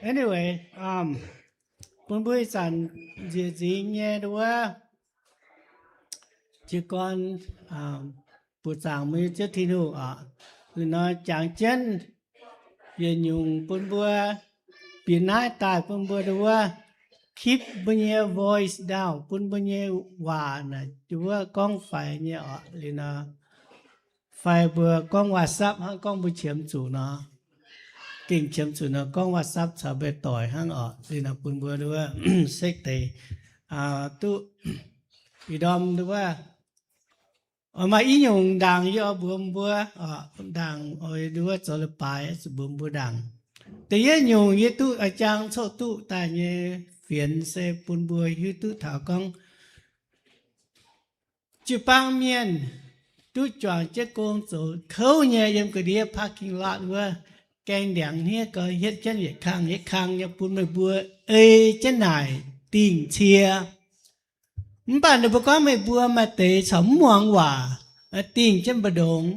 Anyway, bun mbuo ih zanc nzieqc nzingx nyei nduov, jiez gorn buoqc zaangc mbuo nyei Ziouv Tin-Hungh oc. Liuz nor jangx jienv yietc nyungc bun mbuo bieqc naaiv daaih bun mbuo nduov keep mbuo nyei voice down, bun mbuo nyei waac naaic nduov gorngv faix nyei oc. Liuz nor fai mbuo gorngv WhatsApp hnangv gorngv mbuo qiemx zuqc nor, gengh qiemx zuqc nor gorngv WhatsApp caux mbuo doic hnangv oc. Liuz nor bun mbuo nduov sekv deix duqv ih ndorm nduov maaih i nyungc ndaangc yie oix mbuox mbuo, ndaangc oix nduov zoux leiz-baaix zuqc mbuox mbuo ndaangc. Da'yietv nyungc yie duqv a'jang coqv duqv daaih nyei fienx se bun mbuo hiuv duqv taux gorngv jiu-baang mienh duqv juangc jienv gong zoux kouv nyei yiem ga'ndiev parking lot wuov, gaeng ndiangx hniev gau hietv jienv yietc kang yietc kang nyei bun meih mbuo ei jienv naaic dingh cie. Mv baac ninh mbuo gorngv meih mbuo maaih deix corc mv muangx waac, dingh jienv mbu'ndongx.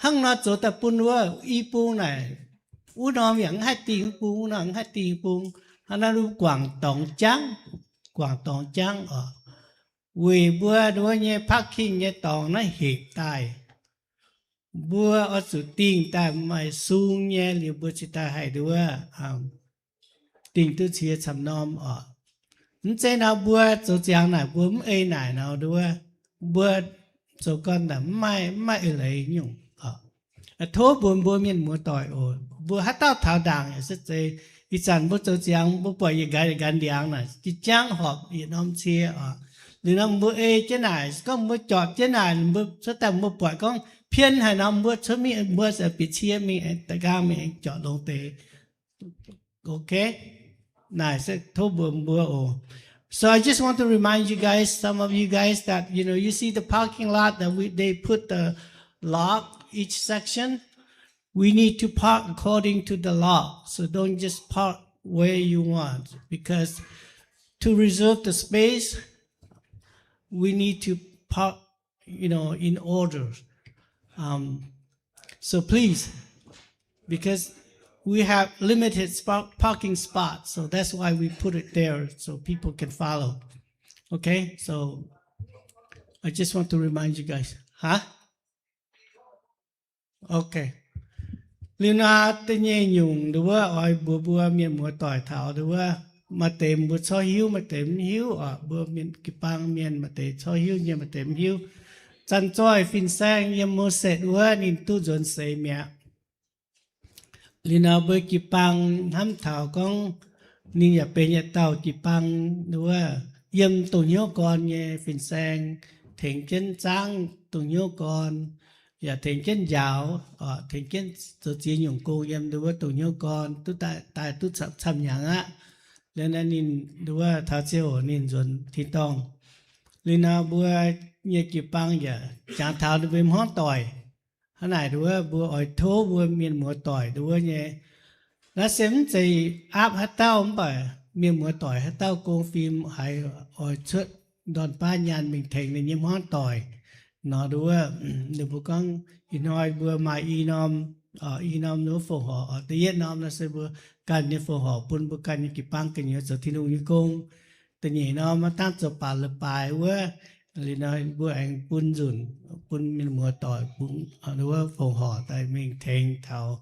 Hnangv nor zoux daaih bun wuov i bung naaic, wuov norm yaac mv haih dingh wuov bung, wuov norm mv haih dingh wuov bung. Hnangv naaiv guangc dorngx jangv, guangc dorngx jangv oc. Weic mbuo nduov nyei parking nyei dorngx naaiv hepc daaih, mbuo oix zuqc dingh daaih maaih sung nyei liuz mbuo cingx daaih haih nduov dingh duqv cie camv norm oc. Mv zeiz nor mbuo zoux ziangx naaic mbuo mv ei naaic nor nduov, mbuo zoux gorn naaic mv maaih, mv maaih eix leiz nyungc oc. Tov mbuox mbuo mienh muoz-doic oc, mbuo haaix dauh taux ndaangc yaac se zeiz, ih zanc mbuo zoux ziangx mbuo buatc yietc nqanx yietc nqanx ndiangx naaic, jiex jangv horpc yietc norm cie oc. Liuz nor mbuo ei jienv naaic, gorngv mbuo jorpc jienv naaic, mbuo cuotv daaih mbuo buatc gorngv pien haaix nor mbuo cuotv mingh, mbuo bieqc cie mingh, da'nqaang mingh jorpc longx deix. Okay? Naaic se tov mbuox mbuo oc. So I just want to remind you guys, some of you guys, that, you know, you see the parking lot that we, they put the lock each section. We need to park according to the law. So don't just park where you want, because to reserve the space, we need to park, you know, in order. Um, so please, because we have limited spot, parking spot, so that's why we put it there so people can follow. Okay, so I just want to remind you guys. Huh? Okay. Liuz naaiv da'nyeic nyungc nduov wuov oix mbuox mbuo mienh muoz-doic taux nduov wuov, maaih deix mbuo corc hiuv, maaih deix mv hiuv oc. Mbuo mienh jiu-baang mienh maaih deix corc hiuv nyei, maaih deix mv hiuv. Zanc-zoih fin-saeng yiem Moses wuov ninh duqv nzuonx seix mi'aqv. Liuz naaiv mbuo jiu-baang hnamv taux gorngv ninh yaac benx yietc dauh jiu-baang nduov wuov, yiem dongh hnyouv gorn nyei fin-saeng, tengx jienv zaangv dongh hnyouv gorn, yaac tengx jienv njaaux, tengx jienv zoux ziex nyungc gong yiem nduov wuov dongh hnyouv gorn, duqv daaih, daaih duqv camv-hnyangx aqv. Liuz naaiv ninh nduov wuov taux ziouc ninh nzuonx tin-dorngh. Liuz naaiv mbuo nyei jiu-baang yaac jangx taux ninh mbuo hmuangv doic. Hnangv naaic nduov wuov mbuo oix tov mbuo mienh muoz-doic nduov wuov nyei. Naaiv se mv zeiz aapv haaix dauh mv baac mienh muoz-doic haaix dauh gong fim haiz oix cuotv ndorn baav nyaanh mingh tengx ninh nyei hmuangv doic nor nduov wuov, ninh mbuo gorngv ih hnoi mbuo maaih i norm, i norm nduov fongc horc. Da'yietv norm naaiv se mbuo ganh nyei fongc horc bun mbuo ganh nyei jiu-baang gu'nyuoz zoux Tin-Hungh nyei gong. Da'nyeic norm maiv dangv zoux baac leiz-baaix wuov, liuz nor mbuo aengx bun nzunc, bun mienh muoz-doic bun wuov fongc horc daaih mingh tengx taux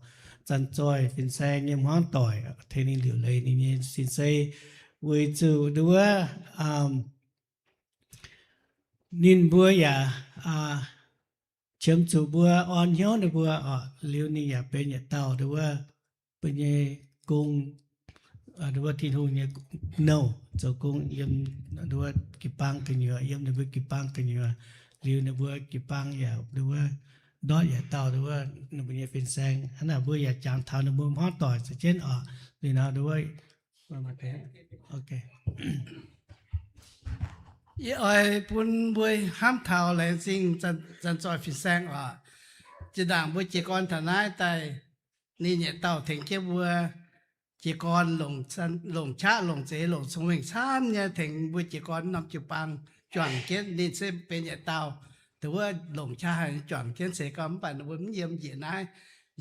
zanc-zoih fin-saeng nyei hmuangv doic, tengx ninh liuc leiz ninh nyei sin-sei. Weic zuqc nduov wuov ninh mbuo yaac qiemx zuqc mbuo orn hnyouv ninh mbuo oc. Liuz ninh yaac benx yietc dauh nduov wuov mbuo nyei gong, nduov wuov Tin-Hungh nyei nouh zoux gong yiem nduov wuov jiu-baang gu'nyuoz, yiem ninh mbuo jiu-baang gu'nyuoz. Liuz ninh mbuo jiu-baang yaac nduov wuov ndortv yietc dauh nduov wuov ninh mbuo nyei fin-saeng. Hnangv naaic mbuo yaac jangx taux ninh mbuo hmuangv doic za'jienv oc. Liuz nor nduov wuov, yie oix bun mbuo hnamv taux laengz zingh zanc-zoih fin-saeng oc. Zinh ndaangc mbuo jiez gorn taux naaiv daaih, ninh yietc dauh tengx jienv mbuo jiez gorn longc qaqv longc zeix longc cong-mengh camv nyei tengx mbuo jiez gorn norm jiu-baang juangc jienv. Ninh se benx yietc dauh nduov wuov longc qaqv haic juangc jienv seix gorn, mv baac ninh mbuo mv yiem njiec naaiv.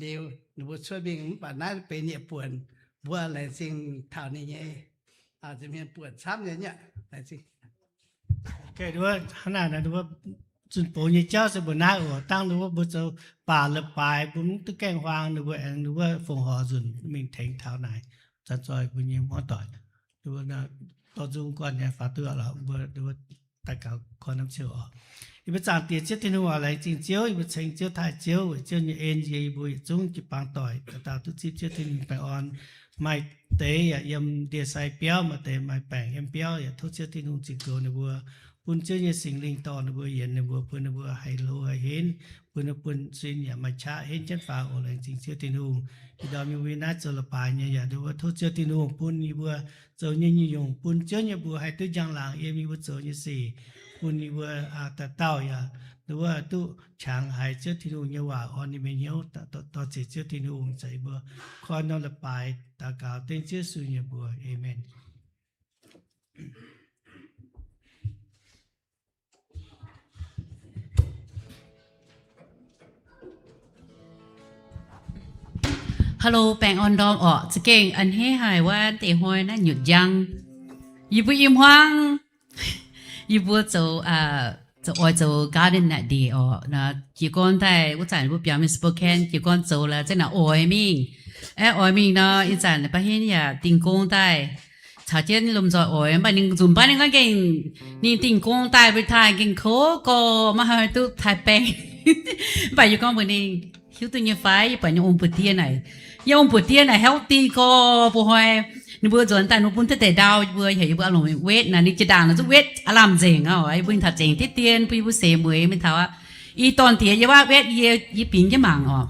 Liuz ninh mbuo cuotv mingh, mv baac naaiv benx yietc buonc. mbuo laengz zingh taux ninh nyei, mienh buonc camv nyei. Laengz zingh. Hnangv naaic, zunh bouc nyei jauv se mbuo naaiv oc. Dangh ninh mbuo, mbuo zoux baac leiz-baaix, mbuo mv duqv gaengh huaang, ninh mbuo aengx ninh mbuo fongc horc nzunc mingh tengx taux naaic, zanc zoih mbuo nyei muoz-doic, dorh nzung guanh nyei faaux duqv lorqc, mbuo daaih gaux koi norm ziouc oc. Yie mbuo zaangc Diex Ziouv Tin-Hungh oc, laengz zingh Ziouv, yie mbuo ceng Ziouv, taaih Ziouv weic Ziouv nyei en yie mbuo yietc zungv jiu-baang doic dauh dauh duqv zipv Ziouv Tin-Hungh baengh orn. Maaih deix yaac yiem ndie-sai biauv, maaih deix maaih baengc yiem biauv, yaac tov Ziouv Tin-Hungh zinh goux ninh mbuo, bun Ziouv nyei Singx Lingh dorh ninh mbuo, yienx ninh mbuo, bun ninh mbuo haih hlo haih henv, bun ninh mbuo buonv-sin yaac maaih qaqv henv jienv faaux oc. Laengz zingh Ziouv Tin-Hungh. Ih ndorm yie mbuo naaiv zoux leiz-baaix nyei yaac ninh mbuo tov Ziouv Tin-Hungh bun yie mbuo zoux nyei nyungc-nyungc bun Ziouv nyei mbuox haih duqv njang-laangc yiem yie mbuo zoux nyei sic, bun yie mbuo dauh dauh yaac ninh mbuo duqv qangx haiz Ziouv Tin-Hungh nyei waac orn ninh mbuo hnyouv. Dorh ziec Ziouv Tin-Hungh caux yie mbuo koi norm leiz-baaix daux gaux dengv Ziouv Yesu nyei mbuox. Aamen. Hello, baengh orn ndorm orqc. Za'gengh a'hneiv haic wuov deix hnoi naaiv nyutc njang. Yie mbuo i hmuangv, yie mbuo zoux, zoux oix zoux garden naaic ndeic orqc. Jiez gorn daaih wuov zanc mbuo biaux mingh Spokane, jiez gorn zoux laaix zengv naaic oix mingh. Aeqv, oix mingh nor, ih zanc baav henv yaac dingh gong daaih caux jienv lomh nzoih oix, mv baac ninh nzunc baav ninh gorngv gengh ninh dingh gong daaih mbuo taaih gengh kouv gorx, maiv haih duqv taaih baeng. Mv baac yie gorngv mbuox ninh, hiuv duqv nyei fai, yie buatc nyei ong-buoz-die naaic, nyei ong-buoz-die naaic healthy gorx, mbuo hnoi ninh mbuo nzuonx daaih ninh mbuo bun duqv deix ndau yie mbuo, heuc yie mbuo lomc wetv naaic, ninh jiex ndaangc naaic zuqc wetv aav lamh nzengc aqv. Yie mbuo taux zengc diqv dien bun yie mbuo seix mueiz mingh taux aqv. I dorn diex yie waac wetv, yie bingx jienv mangc orqc.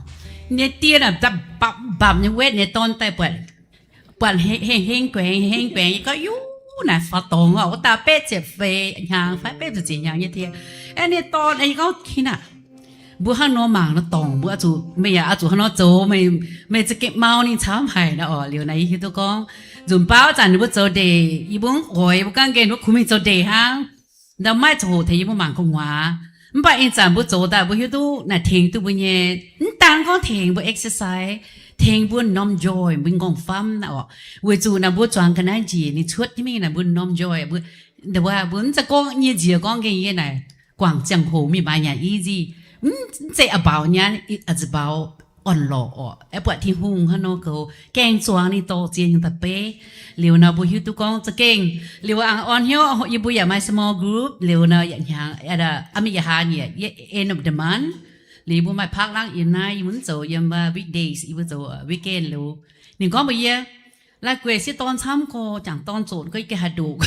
Nyei dien naaic mbapc mbapc nyei wetv nyei dorn daaih buatc, buatc heng heng guaengx, heng heng guaengx. Yie gorngv, yuv, naaic faaux dorngx orqc, wuov dauh betv ziepc feix hnyangx fai betv ziepc nyei hnyangx nyei diex. Aeqv, nyei dorn, yie gorngv, kin aah, mbuo hnangv nor mangc nor dorngc, mbuo oix zuqc, meih yaac oix zuqc hnangv nor zoux, meih, meih za'gengh mau ninh camv haic nor orqc. Liuz naaic yie hiuv duqv gorngv nzunc baav zanc ninh mbuo zoux ndeic, yie mbuo mv oix, yie mbuo gaanv nqemh mbuo kungx mingh zoux ndeic hnangv. Ndau maiv zuqc hoqc tengx yie mbuo mangc gu'nguaaz. Mv baac ih zanc mbuo zoux daaih mbuo hiuv duqv naaic tengx duqv mbuo nyei, mv daan gorngv tengx mbuo exercise, tengx mbuo norm joy, mbuo ngorng-famv naaic orqc. Weic zuqc naaic mbuo zuangx ga'naaiv njiec ninh cuotv jienv mingh naaic mbuo norm joy, mbuo mv zeiz gorngv nyei nziex gorngv gengh yie naaic guangc ziangh hoc mingh maaiz nyanc easy. Mv zeiz about nyanc, it's about orn-lorqc orqc. Aeqv, buatc Tin-Hungh hnangv nor goux, gaengh zuangx ninh dorh ziex nyungc da'beiv. Liuz nor mbuo hiuv duqv gorngv za'gengh liuz aengx orn hnyouv, yie mbuo yaac maaih small group liuz nor, yaac hnyangx, mv, yaac haa nyieqc end of the month. Liuz yie mbuo maaih paakv laangh yiem naaiv, yie mbuo mv zoux yiem weekdays, yie mbuo zoux weekend liuz. Ninh gorngv mbuox yie, Laaih gueic sieqv dorn camv gorx, jangc dorn zoqc gorx, yie gengh haih ndoqc.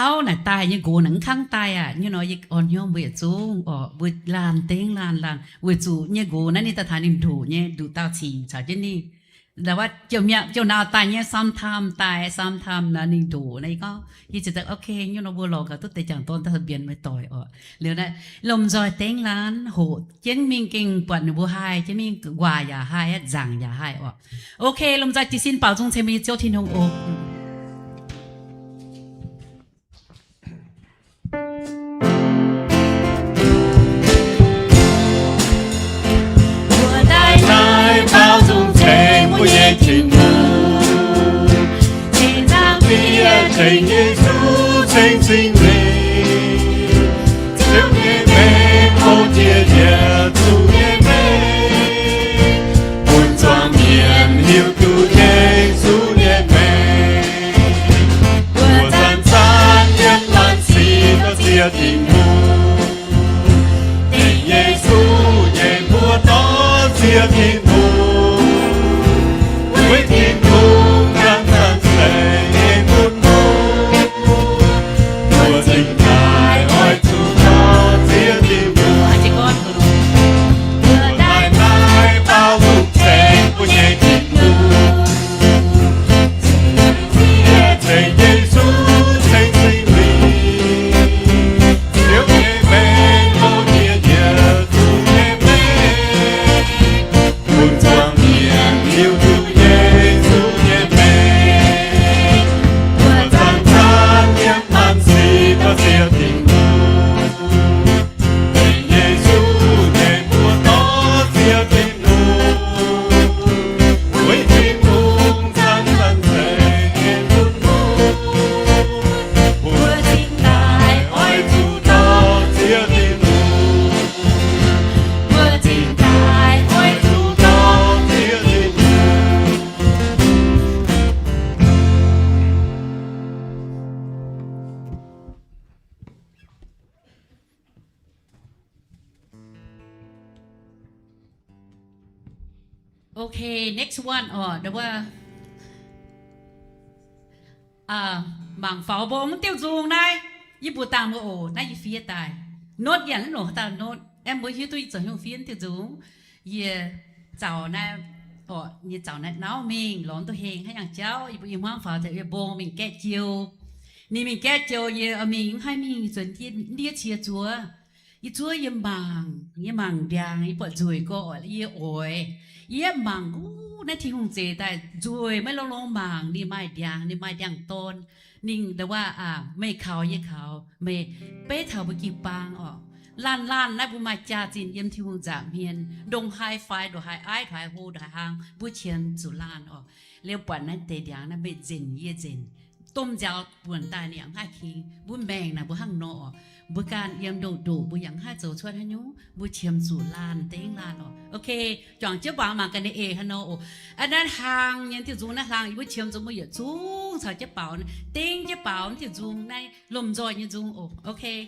Auv naaic daaih nyei nqox naaic mv kangv daaih aqv. Nyei nor yie orn hnyouv mbuo yietc zungv orqc, mbuo laanh dengv laanh laanh weic zuqc nyei nqox naaiv ninh daaih taux ninh ndoqc nyei, ndoqc dauh cingx caux jienv ninh. Jouh nauz daaih nyei sometime daaih, sometime naaiv ninh ndoqc naaiv, yie gorngv yie ziouc daaih ok, nyei nor mbuo lorz gaax duqv deix jangc dorn daaih mbienx meih doic orqc. Liuz naaiv lomh nzoih dengv laanh hoqc jienv mingh gengh buatc ninh mbuo haih jienv mingh, waac yaac haih, nzaangc yaac haih orqc. Ok, lomh nzoih jiez sin baaux nzung ceng mbuo nyei Ziouv Tin-Hungh oc. Mbuo daaih baaux nzung ceng mbuo nyei Tin-Hungh, cingx zaangc fiev ceng Yesu, ceng Singx Lingh. Ziouv nyei mengh, hlo jiex yietc zungv nyei mengh, bun zuangx mienh hiuv duqv Yesu nyei mengh. Okay, next one orqc, mangc faaux mbong diuh nzung naaiv, yie mbuo dangh mbuo oc, naaiv yie fiev daaih. Notv yaac mv longc haaix dauh notv, aeqv, mbuo hiuv duqv yie zoux haaix nyungc fiev diuh nzung. Yie zaux naaiv, orqc, yie zaux naaiv nauv mingh lorz duqv heng haaix nyungc jauv, yie mbuo i hmuangv faaux taux yie mbong mingh gaeqv jiou. Ninh mingh gaeqv jiou, yie mingh mv haih mingh, zuonx ndiev cie zuov. Yie zuov yie mangc, yie mangc ndiangx, yie buatc nzueic gorx, yie oix. Yie mangc, uv, naaiv Tin-Hungh zeix daaih nzueic, maiv longx-longx mangc, ninh maaih ndiangx, ninh maaih ndiangx-dorn. Ninh nda'waav, meih kaux yie kaux, meih beiv taux mbuo jiu-baang orqc. Laanh laanh naaiv mbuo maaih jaax-zinh yiem Tin-Hungh nza'hmien, ndongc haaix faix, ndongc haaix aiv, ndongc haaix hlo, ndongc haaix hlang, mbuo qiemx zuqc laanh orqc. Liuz buatc naaiv deix ndiangx naaiv, meih nzenc yie nzenc, domh nziaaux buonc daaih ninh yaac mv haih king. Mbuo maengc naaic mbuo hnangv nor orqc. Mbuo ganh yiem ndoqc ndoqc mbuo yaac mv haih zoux cuotv haaix nyungc, mbuo qiemx zuqc laanh dengv laanh orqc. Okay, juangc jienv mangc mangc ga'naaiv eix haaix nor oc. Aa, naaiv hlang nyei diuh nzung, naaiv hlang yie mbuo qiemx zuqc mbuo yietc zungv caux jienv baaux, dengv jienv baaux diuh nzung naaiv lomh nzoih nyei nzung oc. Okay.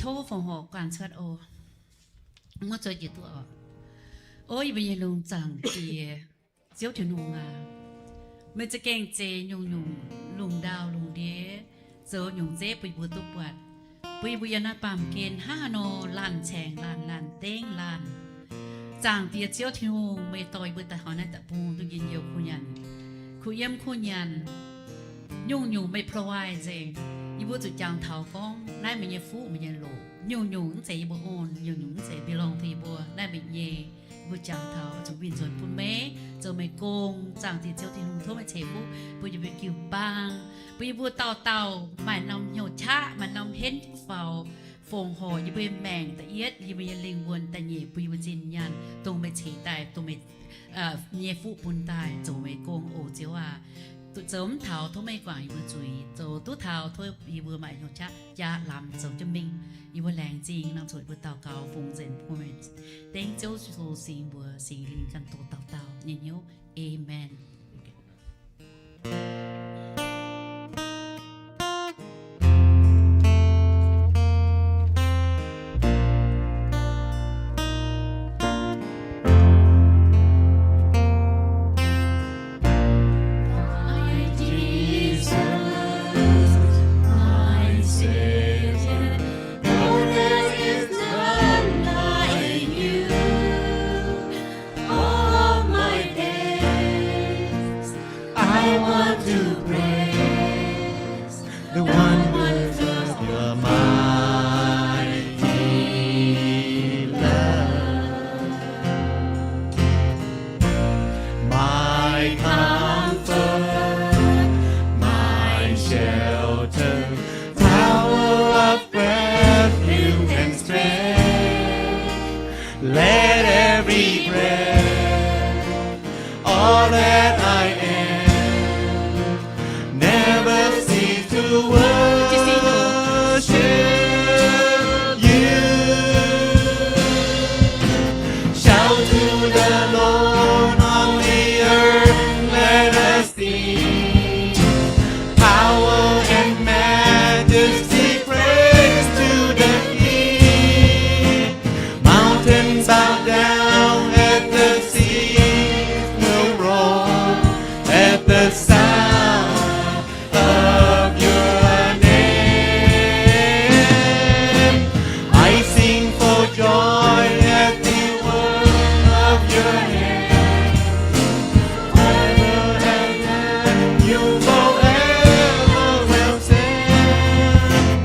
Tov fongc horc guangc cuotv oc. Muov zuov jiex duqv oc. O yie mbuo nyei lungh zaangc Diex, Ziouv Tin-Hungh aac, meih za'gengh zeix nyungc-nyungc lungh ndau lungh ndiev zoux nyungc zeiv bun yie mbuo duqv buatc. Bun yie mbuo yiem naaiv baamh gen hnangv haaix nor laanh caengx laanh, laanh dengv laanh. Zaangc Diex Ziouv Tin-Hungh, meih dorh yie mbuo daaih taux naaiv deic-bung duqv njien-youh kuh nyanc, kuh yiem kuh nyanc, nyungc-nyungc meih provide nzengc. Yie mbuo zuqc jangx taux gorngv naaiv meih nyei fuqv, meih nyei loc, nyungc-nyungc mv zeiz yie mbuo own, nyungc-nyungc mv zeiz belong to yie mbuo. Naaiv meih nyei, yie mbuo jangx taux zuqc winh nzuonx bun meih, zoux meih gong. Zaangc Diex Ziouv Tin-Hungh, tov meih ceix fuqv bun yie mbuo jiu-baang, bun yie mbuo dauh dauh maaih norm hnyouv qaqv, maaih norm henv faaux, fongc horc yie mbuo nyei maengc. Da'yietv, yie mbuo nyei lingh wuonh. Da'nyeic, bun yie mbuo zinh nyaanh dongh meih ceix daaih, dongh meih nyei fuqv bun daaih zoux meih gong oc Ziouv aac. Zoux mv taux tov meih guangc yie mbuo zuiz, zoux duqv taux tov yie mbuo maaih hnyouv qaqv jaa lamz zoux jienv mingh. Yie mbuo laengz zingh nor zuqc yie mbuo daux gaux fungx nzengc bun meih dengv Ziouv Yesu Singx mbuox Singx Lingh ganh doz dauh dauh nyei hnyouv. Aamen. The wonders of your mighty love. My comfort, my shelter, tower of refuge and strength. Let every breath, all that I am, never cease to worship you. Shout to the Lord, all the earth, let us sing. Power and majesty, praise to the King. Mountains bow down and the seas will roar at the sound of your name. I sing for joy at the work of your hands. Forever and ever you forever will stand.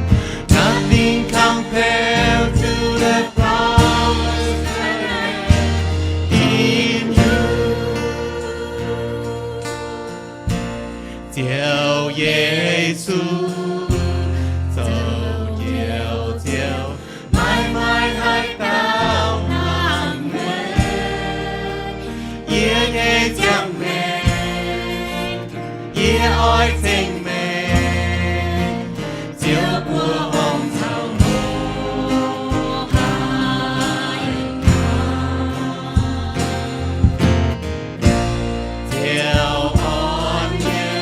Nothing compared to the promise I have in you. Ziouv Yesu, zoux Njoux Ziouv, maaih maaih haaix dauh nangc meih? Yie nyei ziangh maengc, yie oix ceng meih. Ziouv mbuo ong caux loz-haaix gaux. Ziouv orn nyei,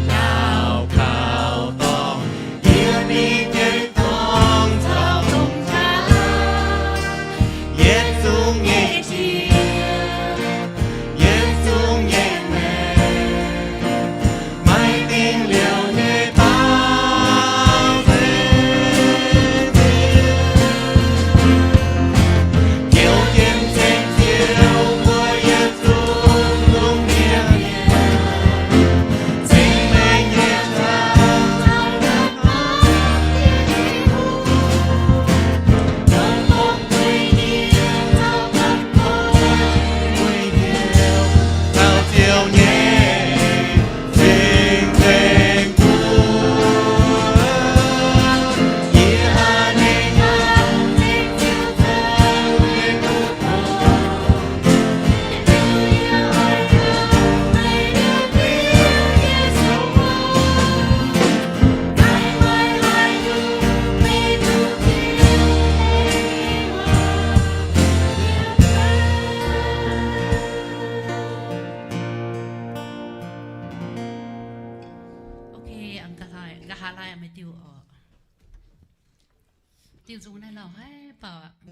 ndau kaux dorngh, yie mingh nyei dorngx caux longx jaax. Yietc zungv nyei jiex, yietc zungv nyei maengc, maiv dingh liouh nyei baaux nzengc. Ziouv jienv ceng Ziouv mbuo yietc zungv lungh ndiev mienh, ceng meih nyei nzangc. Ok, nqa'haav laai meih diuh oc. Diuh nzung naaiv lauh haiv baaux aqv.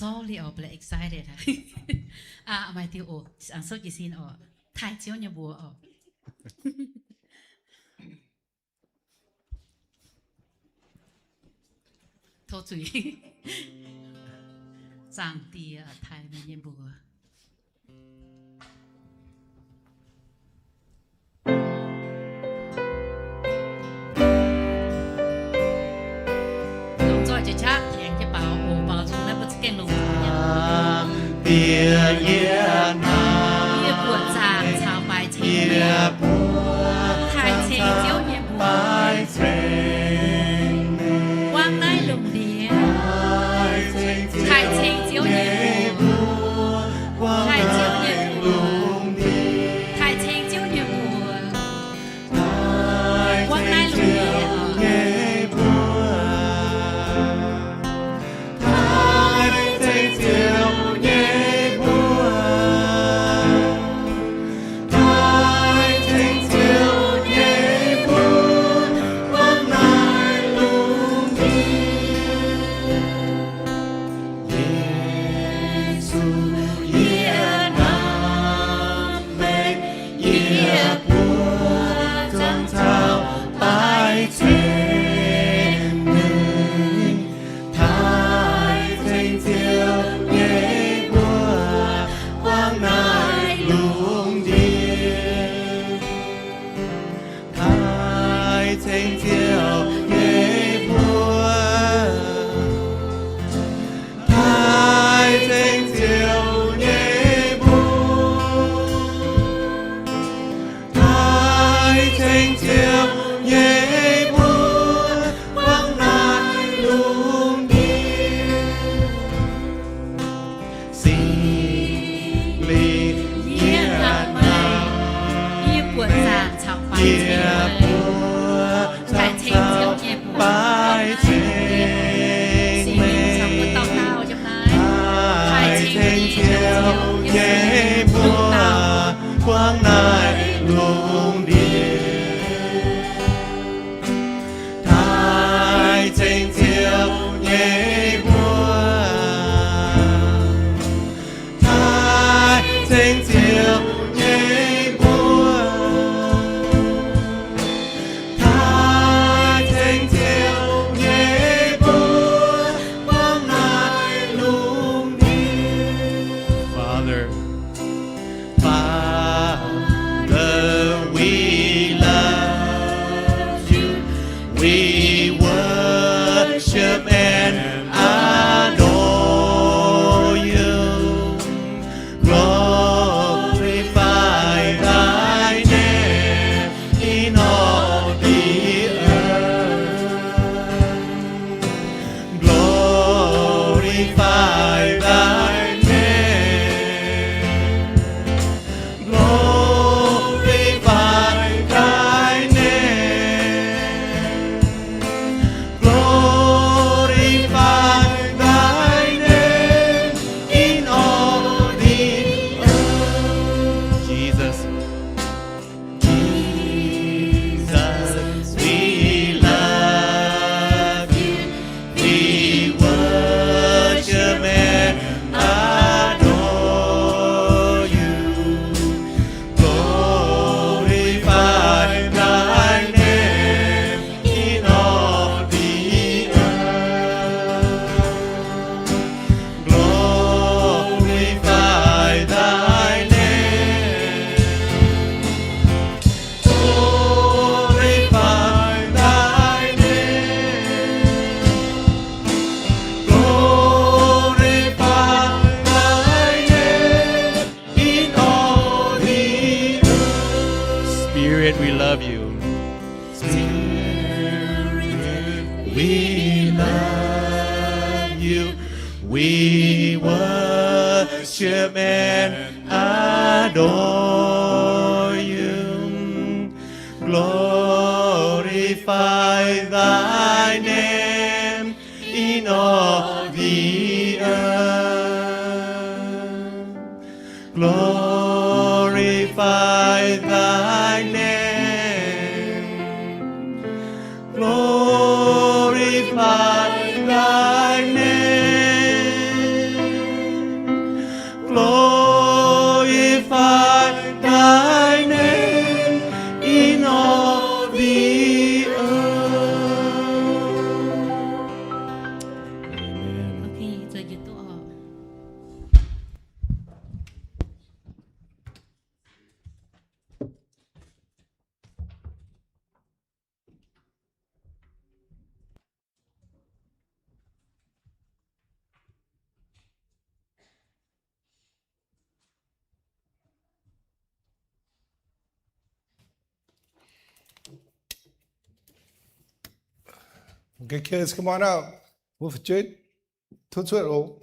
Sorry oc, 不要 excited. Aa, maaih diuh oc, aengx souv jiez sin oc. Taaih Ziouv nyei mbuox oc. Tov zuiz. Zaangc Diex, taaih meih nyei mbuox. Longc zoih jiex qaqv tengx jienv baaux oc, baaux zuqc naaiv mbuo za'gengh longc nyei. Yie buoqc zaangc caux baaix ceng meih, taaih ceng Ziouv nyei mbuox, buangv naaiv lungh ndiev, taaih ceng Ziouv nyei mbuox, taaih Ziouv nyei mbuox, taaih ceng Ziouv nyei mbuox. Buangv naaiv lungh ndiev nyei mbuox, taaih ceng Ziouv nyei mbuox, taaih ceng Ziouv nyei mbuox, buangv naaiv lungh ndiev. Yesu, yie hnamv meih, yie buoqc zaangc caux baaix ceng meih, taaih ceng Ziouv nyei mbuox, buangv naaiv lungh ndiev. Taaih ceng Ziouv nyei mbuox, taaih ceng Ziouv nyei mbuox, taaih ceng Ziouv nyei mbuox, buangv naaiv lungh ndiev. Singx Lingh, yie hnamv meih, yie buoqc zaangc caux baaix ceng meih, taaih ceng Ziouv nyei mbuox. Singx Lingh caux mbuo dauh dauh yiem naaiv, taaih ceng Ziouv nyei mbuox, buangv naaiv lungh ndiev. Taaih ceng Ziouv nyei mbuox, taaih ceng Ziouv nyei mbuox, taaih ceng Ziouv nyei mbuox, buangv naaiv lungh ndiev. Father, Father, we love you. We worship and adore you. Glorify thy name in all the earth. Glorify thy name. Glorify thy name. Glorify thy name in all the earth. Jesus. Jesus, we love you. We worship and adore you. Glorify thy name in all the earth. Glorify thy name. Glorify thy name. Glorify thy name in all the earth. Spirit, we love you. Spirit, we love you. We worship and adore you. Glorify thy name in all the earth. Glorify thy name. Glorify thy name. Okay, kids, come on up. Mbuo fu'jueiv tov cuotv oc.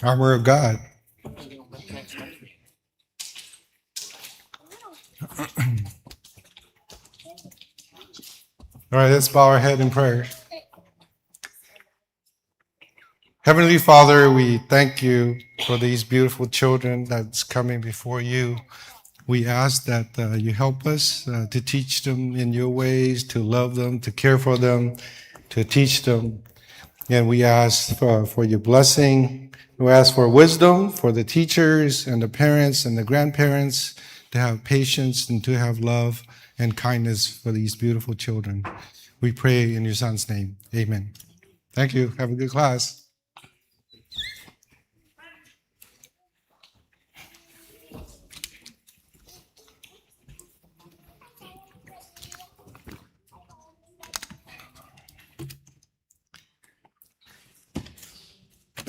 Armor of God. All right, let's bow our head in prayer. Heavenly Father, we thank you for these beautiful children that's coming before you. We ask that, uh, you help us, uh, to teach them in your ways, to love them, to care for them, to teach them. And we ask for, for your blessing. We ask for wisdom for the teachers and the parents and the grandparents to have patience and to have love and kindness for these beautiful children. We pray in your son's name. Amen. Thank you. Have a good class.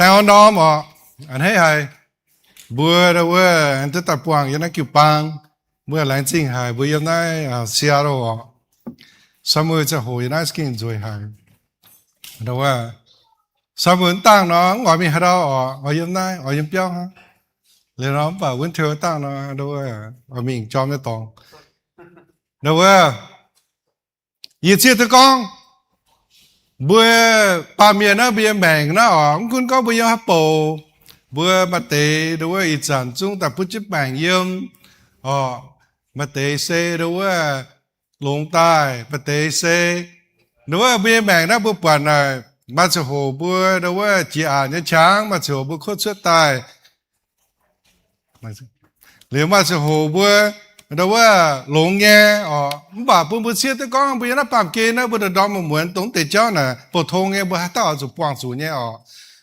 Daaih wuov norm oc, a'hneiv haic. Mbuo wuov, duqv daaih buangh yiem naaiv jiu-baang, mbuo laengz zingh haic. Mbuo yiem naaiv, aa, Seattle oc. Summer ziangh hoc yiem naaiv gengh nzueic haic. Wuov, summer dangh nor, mv oix mingh haaix ndau oc, oix yiem naaiv, oix yiem biauv hnangv. Liuz nor, mv baac winter dangh nor, wuov, oix mingh jorm nyei dorngx. Wuov, yie zieqv duqv gorngv, mbuo baamh mienh naaiv, mbuo nyei maengc naaiv oc, mv gunv gorngv mbuo yiem haaix bouc, mbuo maaih deix, wuov, ih zanc zungv daaih butv jienv maengc yiem oc. Maaih deix se, wuov, longx daaih, maaih deix se, wuov, mbuo nyei maengc naaiv mbuo buatc naaic, maaih ziangh hoc mbuo, wuov, jiex aqc nyei qangx, maaih ziangh hoc mbuo kuotv cuotv daaih. Liuz maaih ziangh hoc mbuo, wuov, longx nyei oc. Mv baac bun mbuo zieqv duqv gorngv mbuo yiem naaiv baamh gen naaiv, mbuo ndorm-ndorm muonz-muonz dongh deix jauv naaic, bouh tong nyei, mbuo haaix dauh oix zuqc buangh zuqc nyei oc.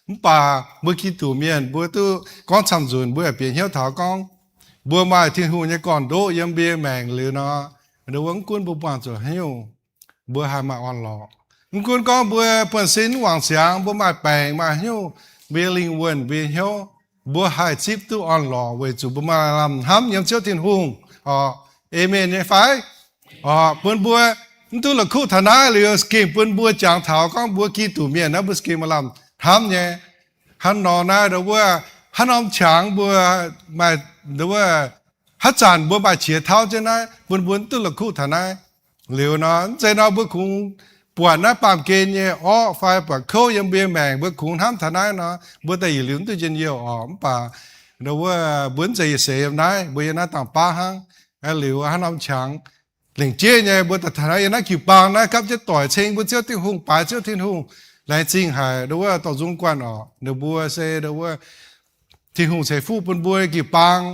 Mv baac mbuo Giduc mienh mbuo duqv gorngv camv nzunc, mbuo yaac bieqc hnyouv taux gorngv mbuo maaih Tin-Hungh nyei gorn-ndoqv yiem mbuo nyei maengc liuz nor, wuov, mv gunv mbuo buangh zuqc haaix nyungc, mbuo haih maaih orn-lorqc. Mv gunv gorngv mbuo buonv-sin wangc ziangx, mbuo maaih baengc maaih haaix nyungc, mbuo nyei lingh wuonh, mbuo nyei hnyouv, mbuo haih zipv duqv orn-lorqc weic zuqc mbuo maaih lamh hnamv yiem Ziouv Tin-Hungh oc. Aamen nyei fai? Oc, bun mbuo mv duqv la'kuqv taux naaiv liuz, gengh bun mbuo jangx taux gorngv mbuo Giduc mienh naaiv mbuo gengh maaih lamh hnamv nyei. Hnangv nor naaiv, wuov, haaix norm qangx mbuo maaih, wuov, haaix zanc mbuo maaih qiex tauv jienv naaiv, bun mbuo mv duqv la'kuqv taux naaiv. Liuz nor, mv zeiz nor mbuo kungx buatc naaiv baamh gen nyei orqv fai buatc kouv yiem mbuo nyei maengc, mbuo kungx hnamv taux naaiv nor, mbuo daaih yietc liuz mv duqv njien-youh oc. Mv baac, wuov, mbuo mv zeiz yietc seix yiem naaiv, mbuo yiem naaiv dangh baav hnangv. Liuz haaix norm qangx lengc jeiv nyei mbuo daaih taux naaiv, yiem naaiv jiu-baang naaiv gapv jienv doic ceng mbuo Ziouv Tin-Hungh, baaix Ziouv Tin-Hungh, laengz zingh haic, wuov, dorh nzung guanh oc. Ninh mbuo se, wuov, Tin-Hungh ceix fuqv bun mbuo jiu-baang,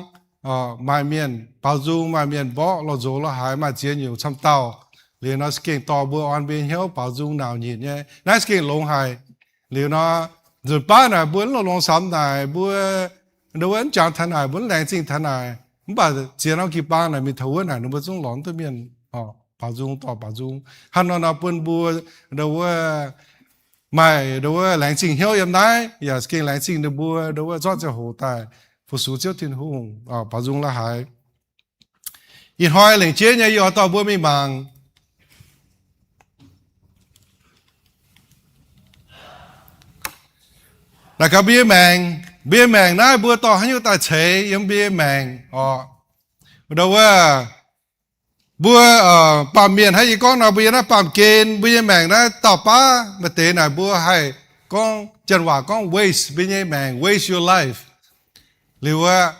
maaih mienh baaux nzung, maaih mienh mborqv lorh nzox lorh haaix, maaih ziex nyungc camv dauh. Liuz nor se gengh dorh mbuo orn mbuo nyei hnyouv baaux nzung nauc nyitc nyei. Naaiv se gengh longx haic. Liuz nor, nzunc baav naaic mbuo mv longx-longx samx naaic, mbuo, wuov, mv jangx taux naaic, mbuo mv laengz zingh taux naaic. Mv baac ziex norm jiu-baang naaic mingh taux wuov naaic, ninh mbuo zungv lorz duqv mienh baaux nzung, dorh baaux nzung. Hnangv nor nor bun mbuo, wuov, maaih, wuov, laengz zingh hnyouv yiem naaiv, yaac gengh laengz zingh ninh mbuo, wuov, zorqv ziangh hoc daaih fu-sux Ziouv Tin-Hungh, baaux nzung la'haaix. Ih hnoi lengc jeiv nyei yie oix dorh mbuo mingh mangc naaic gaax mbuo nyei maengc. Mbuo nyei maengc naaiv mbuo dorh haaix nyungc daaih ceix yiem mbuo nyei maengc oc? Wuov, mbuo baamh mienh hnangv yie gorngv nor, mbuo yiem naaiv baamh gen, mbuo nyei maengc naaiv dauh baav maaih deix naaic mbuo haih gorngv, janx waac gorngv waste mbuo nyei maengc, waste your life. Liuz aqv,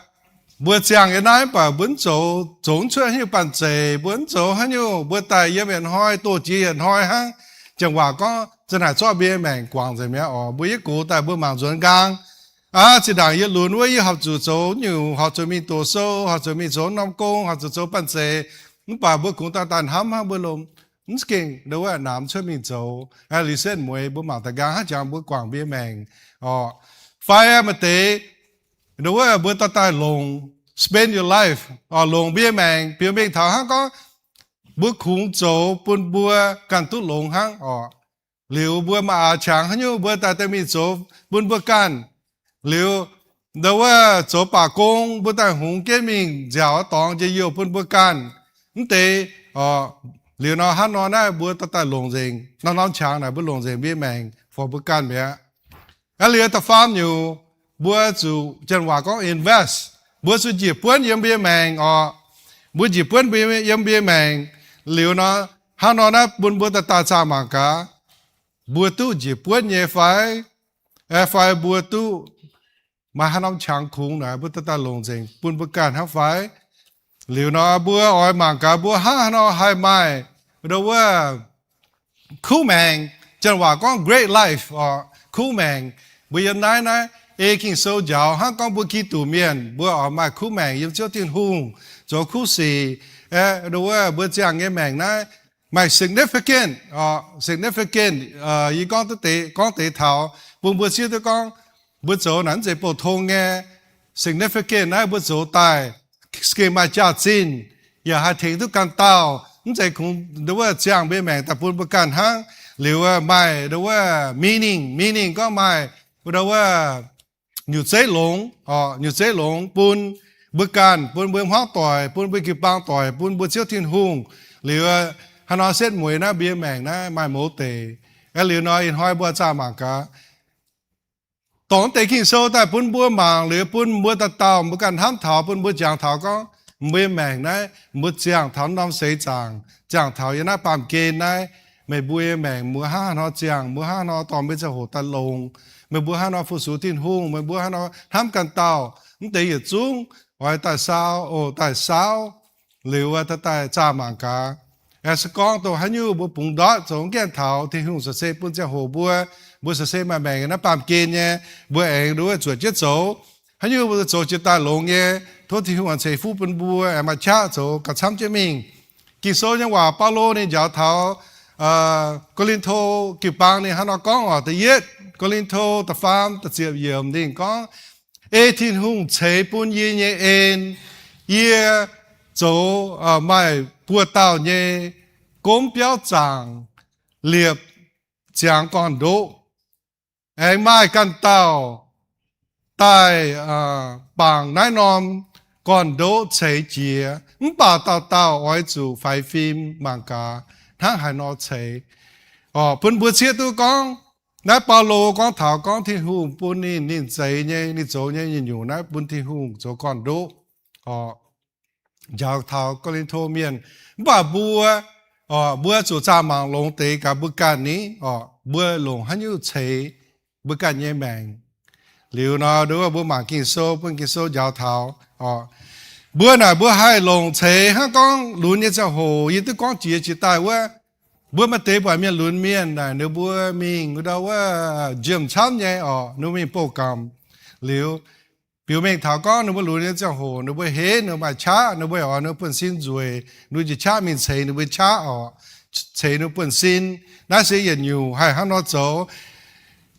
mbuo ziangh yiem naaiv mv baac mbuo mv zoux, zoux mv cuotv haaix nyungc banh zeic, mbuo mv zoux haaix nyungc, mbuo daaih yiem yietc hnoi doh jiex yietc hnoi hnangv. Janx waac gorngv za'naaic zorqv mbuo nyei maengc guangc nzengc mi'aqv oc. Mbuo yietv gox daaih mbuo mangc nzuonx nqaang. Aav, zinh ndaangc yie lunx wuov, yie horpc zuqc zoux nyungc, horpc zuqc mingh doqc sou, horpc zuqc mingh zoux norm gong, horpc zuqc zoux banh zeic. Mv baac mbuo kungx daaih daaih hnamv hnangv mbuo lomh mv za'gengh ndo wuov namx cuotv mingh zoux. Liuz setv mueiz mbuo mangc daaih nqaang hnangv jangx mbuo guangc mbuo nyei maengc oc. Fai maaih deix, nduov, mbuo daaih daaih longc, spend your life, oc, longc mbuo nyei maengc, biux mengh taux hnangv gorngv mbuo kungx zoux bun mbuo ganh duqv longx hnangv oc. Liuz mbuo maaih qangx haaix nyungc mbuo daaih daaih mingh zoux bun mbuo ganh. Liuz nduov, zoux baac gong mbuo daaih hungx jienv mingh nziaauc dorngx njien-youh bun mbuo ganh. Mv deix, liuz nor hnangv nor naaiv mbuo daaih daaih longc nzengc. Norm-norm qangx naaic mbuo longc nzengc mbuo nyei maengc for mbuo ganh mi'aqv. Aa, liuz da'faam nyungc, mbuo zuqc janx waac gorngv invest. Mbuo zuqc njiec buonv yiem mbuo nyei maengc oc. Mbuo njiec buonv mbuo yiem mbuo nyei maengc. Liuz nor, hnangv nor naaiv bun mbuo daaih daaih zaah mangc gaax, mbuo duqv njiec buonv nyei fai, fai mbuo duqv maaih haaix norm qangx kungx naaic mbuo daaih daaih longc nzengc bun mbuo ganh hnangv fai. Liuz nor mbuo oix mangc gaax mbuo hnangv haaix nor haih maaih, nduov, kuv maengc. Janx waac gorngv great life oc, kuv maengc. Mbuo yiem naaiv naaiv ei Ging-Sou njaaux hnangv gorngv mbuo Giduc mienh mbuo oix maaih kuv maengc yiem Ziouv Tin-Hungh, zoux kuv sic. Aeqv, nduov, mbuo ziangh nyei maengc naaiv maaih significant, significant, yie gorngv duqv deix, gorngv deix taux bun mbuo zieqv duqv gorngv mbuo zoux naaic mv zeiz bouh tong nyei. Significant naaiv mbuo zoux daaih gengh maaih jaax-zinh, yaac haih tengx duqv ganh dauh. Mv zeiz kungx nduov ziangh mbuo maengc daaih bun mbuo ganh hnangv. Liuz maaih nduov meaning, meaning gorngv maaih nduov nyungc zeiv longx, nyungc zeiv longx bun mbuo ganh, bun mbuo hmuangv doic, bun mbuo jiu-baang doic, bun mbuo Ziouv Tin-Hungh. Liuz haaix nor setv mueiz naaiv mbuo maengc naaiv maaih mouz deix. Aeqv, liuz nor ih hnoi mbuo zaah mangc gaax, dorh deix Ging-Sou daaih bun mbuo mangc, liuz bun mbuo dauh dauh mbuo ganh hnamv taux, bun mbuo jangx taux gorngv mbuo maengc naaiv mbuo ziangh taux norm seix zaangc, ziangh taux yiem naaiv baamh gen naaiv, meih mbuo nyei maengc mbuo hnangv haaix nor ziangh, mbuo hnangv haaix nor dorh mbuo nyei ziangh hoc daaih longx, meih mbuo hnangv haaix nor fu-sux Tin-Hungh, meih mbuo hnangv haaix nor hnamv ganh dauh, mv deix yietc zungv oix daaih saau, oc, daaih saau. Liuz daaih daaih zaah mangc gaax. Aeqv, se gorngv dongh haaix nyungc mbuo bungx ndortv zoux gaengh taux, Tin-Hungh se bun ziangh hoc mbuo, mbuo se maaih maengc naaiv baamh gen nyei, mbuo aengx nduov zuotc jienv zoux. Haaix nyungc mbuo zoux jiex daaih longx nyei, tov Tin-Hungh ceix fuqv bun mbuo aengx maaih qaqv zoux gauh camv jienv mingh. Ging-Sou nyei waac Baulo ninh njaaux taux Ko^lin^to jiu-baang ninh hnangv nor gorngv oc, da'yietv Ko^lin^to da'faam da'ziepc yiemc ninh gorngv, ei Tin-Hungh ceix bun yie nyei en, yie zoux maaih buoz-dauh nyei gomv biauv zaangc, liepc ziangx gorn-ndoqv. Aengx maaih ganh dauh daaih bangc naaiv norm gorn-ndoqv ceix jiez, mv baac dauh dauh oix zuqc faix fim mangc gaax hnangv haaix nor ceix. Oc, bun mbuo zieqv duqv gorngv, naaiv Baulo gorngv taux gorngv Tin-Hungh bun ninh, ninh zeix nyei, ninh zoux nyei nyungc-nyungc naaiv bun Tin-Hungh zoux gorn-ndoqv. Oc, njaaux taux Ko^lin^to mienh. Mv baac mbuo, oc, mbuo zuqc zaah mangc longx deix gaax mbuo ganh ni, oc, mbuo longc haaix nyungc ceix mbuo ganh nyei maengc. Liuz nor, nduov mbuo mangc Ging-Sou, bun Ging-Sou njaaux taux, oc, mbuo naaic mbuo haih longc ceix hnangv gorngv lunx nyei ziangh hoc yie duqv gorngv jiex jiex daaih wuov, mbuo maaih deix buatc mienh lunx mienh naaic ninh mbuo mingh ndau wuov gym camv nyei, oc, ninh mbuo mingh bouh gamh. Liuz biux mengh taux gorngv ninh mbuo lunx nyei ziangh hoc ninh mbuo henv ninh mbuo maaih qaqv, ninh mbuo oix ninh mbuo buonv-sin nzueic, ninh mbuo njiec qaqv mingh ceix ninh mbuo qaqv, oc, ceix ninh mbuo buonv-sin. Naaiv se yietc nyungc haih hnangv nor zoux.